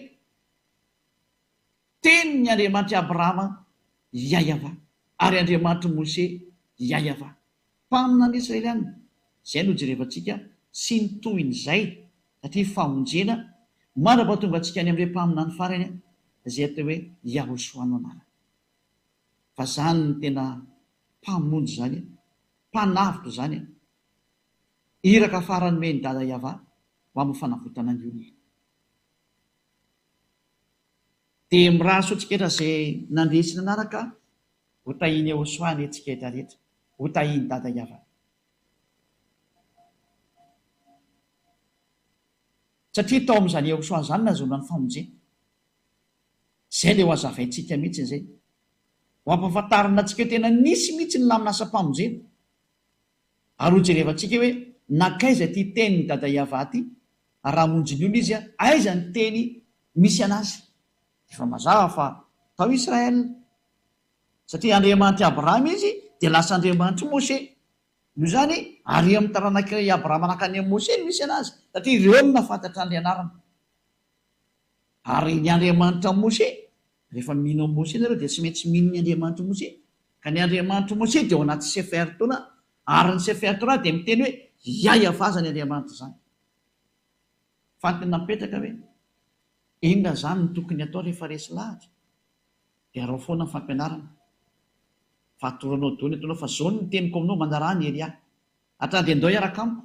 tenin'ny Andriamanitr'i Abrahama Yayavah ary Andriamanitr'i Mose Yayavah. Mpaminany Israeliana. Izay no jerevantsika sy ny tohin'izay satria famonjena mandra-pahatonga antsika any amin'ilay mpaminany farany izay atao hoe Yahoshuah no anarany. Fa izany no tena mpamonjy izany. Mpanavotra izany an! Iraka farany nomen'i Dada Yavah ho amin'ny fanavotana ny olona. Dia mirary soa antsika rehetra izay nandeha sy nanaraka, ho tahian'i Yehosua anie tsika rehetra rehetra, ho tahian'i Dada Yavah. Satria tao amin'izany Yehosua izany nahazoana ny famonjena. Izay ilay ho hazavaintsika mihitsy izay. Ho ampahafantarina antsika hoe tena nisy mihitsy ny lamin'asam-pamonjena. Ary ho jerevantsika hoe nankaiza ity tenin'i Dada Yavah ity, ary raha hamonjy ny olona izy, aiza ny teny misy an'azy. Efa mazava fa tao Israël. Satria Andriamanitr'i Abrahama izy, dia lasa Andriamanitr'i Moshe. Noho izany, ary amin'ny taranak'i Abrahama nankany amin'i Moshe no misy an'azy, satria ireo no nahafantatra ny anarany. Ary ny Andriamanitra Moshe, rehefa mino an'i Moshe nareo dia tsy maintsy mino ny Andriamanitr'i Moshe. Ka ny Andriamanitr'i Moshe dia ao anaty Sefer Torah, ary ny Sefer Torah dia miteny hoe Yahweh izany Andriamanitra izany. Fa ny tena mipetraka hoe, inona izany no tokony atao rehefa resy lahatra? Dia araho foana ny fampianarana. Fa atoro anao daholo ny ataonao fa izao no teniko aminao, manaraha an'i Elia. Hatrany dia ndao hiaraka amiko.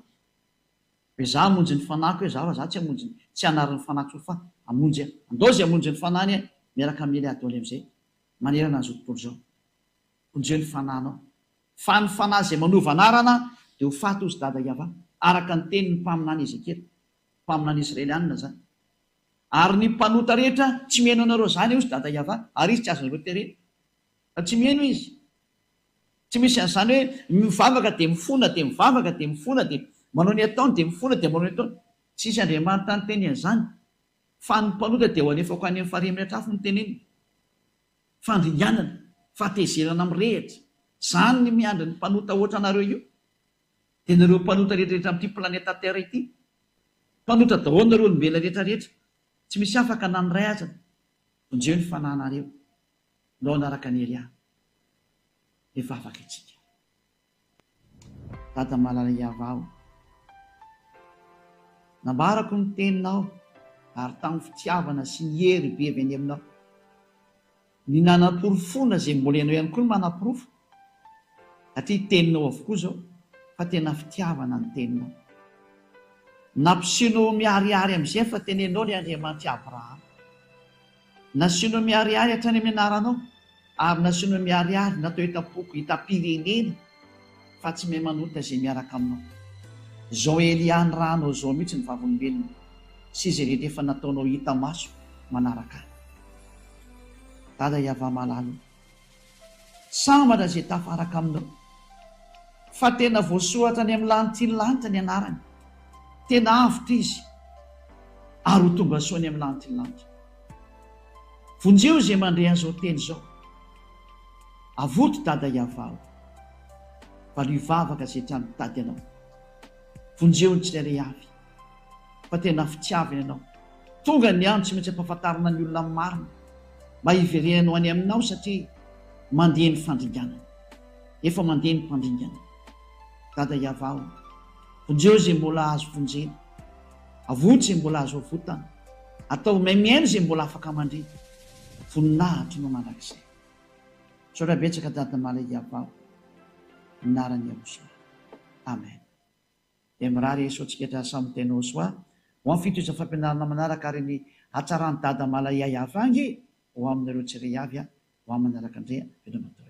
Hoe za hamonjy ny fanahiko hoe za fa za tsy hamonjy ny, tsy hanary ny fanahiko intsony fa hamonjy aho. Andao izay hamonjy ny fanahiny e, miaraka amin'i Elia daholo amin'izay manerana an'izao tontolo izao. Vonjeo ny fanahinao. Fa ny fanahy izay manova anarana dia ho faty hozy dada Yavah, araka ny tenin'ny mpaminany Ezekiela, mpaminany Israelianina izany. Ary ny mpanota rehetra tsy mihaino anareo izany hozy dada Yavah, ary izy tsy azonareo terena. Fa tsy mihaino izy. Tsy misy an'izany hoe mivavaka dia mifona dia mivavaka dia mifona dia manao ny ataony dia mifona dia manao ny ataony. Tsisy Andriamanitra niteny an'izany. Fa ny mpanota dia ho alefako any amin'ny farihy mirehitra afo no teneniny. Fandringanana, fahatezerana mirehitra. Izany ny miandry ny mpanota hoatra anareo io. Dia nareo mpanota rehetra rehetra amin'ity planeta terre ity. Mpanota daholo nareo olombelona rehetra rehetra. Tsy misy afaka na ny iray aza. Vonjeo ny fanahinareo. Ndao hanaraka an'i Elia. Hivavaka isika. Dada malala Yavah o. Nambarako ny teninao ary tamin'ny fitiavana sy ny hery be avy any aminao. Ny nanaporofoana izay mbola ianao ihany koa no manaporofo satria teninao avokoa izao fa tena fitiavana ny teninao. Nampiseho miharihary amin'izay fa tena ianao ilay Andriamanitr'i Abrahama. Nasianao miharihary hatrany amin'ny anaranao, ary nasianao miharihary natao hitam-poko, hitam-pirenena, fa tsy mahay manota izay miaraka aminao. Izao Elia nirahanao izao mihitsy ny vavolombelona, sy izay rehetra efa nataonao hita maso manaraka ahy. Dada Yavah malala o. Sambatra izay tafaraka aminao. Fa tena voasoratra any amin'ny lanitry ny lanitra ny anarany. Tena avotra izy ary ho tonga soa any amin'ny lanitry ny lanitra. Vonjeo izay mandre an'izao teny izao. Avoto Dada Yavah o. Valio vavaka izay trano mitady anao. Vonjeo ny tsirairay avy. Fa tena fitiavana ianao. Tonga ny andro tsy maintsy ampahafantarina ny olona ny marina mba hiverenany ho any aminao satria mandeha ny fandringanana. Efa mandeha ny mpandringana. Dada Yavah o! Vonjeo izay mbola azo vonjena. Avoto izay mbola azo avotana. Ataovy mahay mihaino izay mbola afaka mandre. Voninahitro no mandrakizay. Misaotra betsaka Dada Malay Yavah o! Anaran'i Yahushua. Amen. Dia mirary soa antsika hatrany samy tena soa ho amin'ny fitohizan'ny fampianarana manaraka ary ny hatsaran'i Dada Malaiay Avangy ho aminareo tsirairay avy ho amin'ny manaraka indray veloma daholo.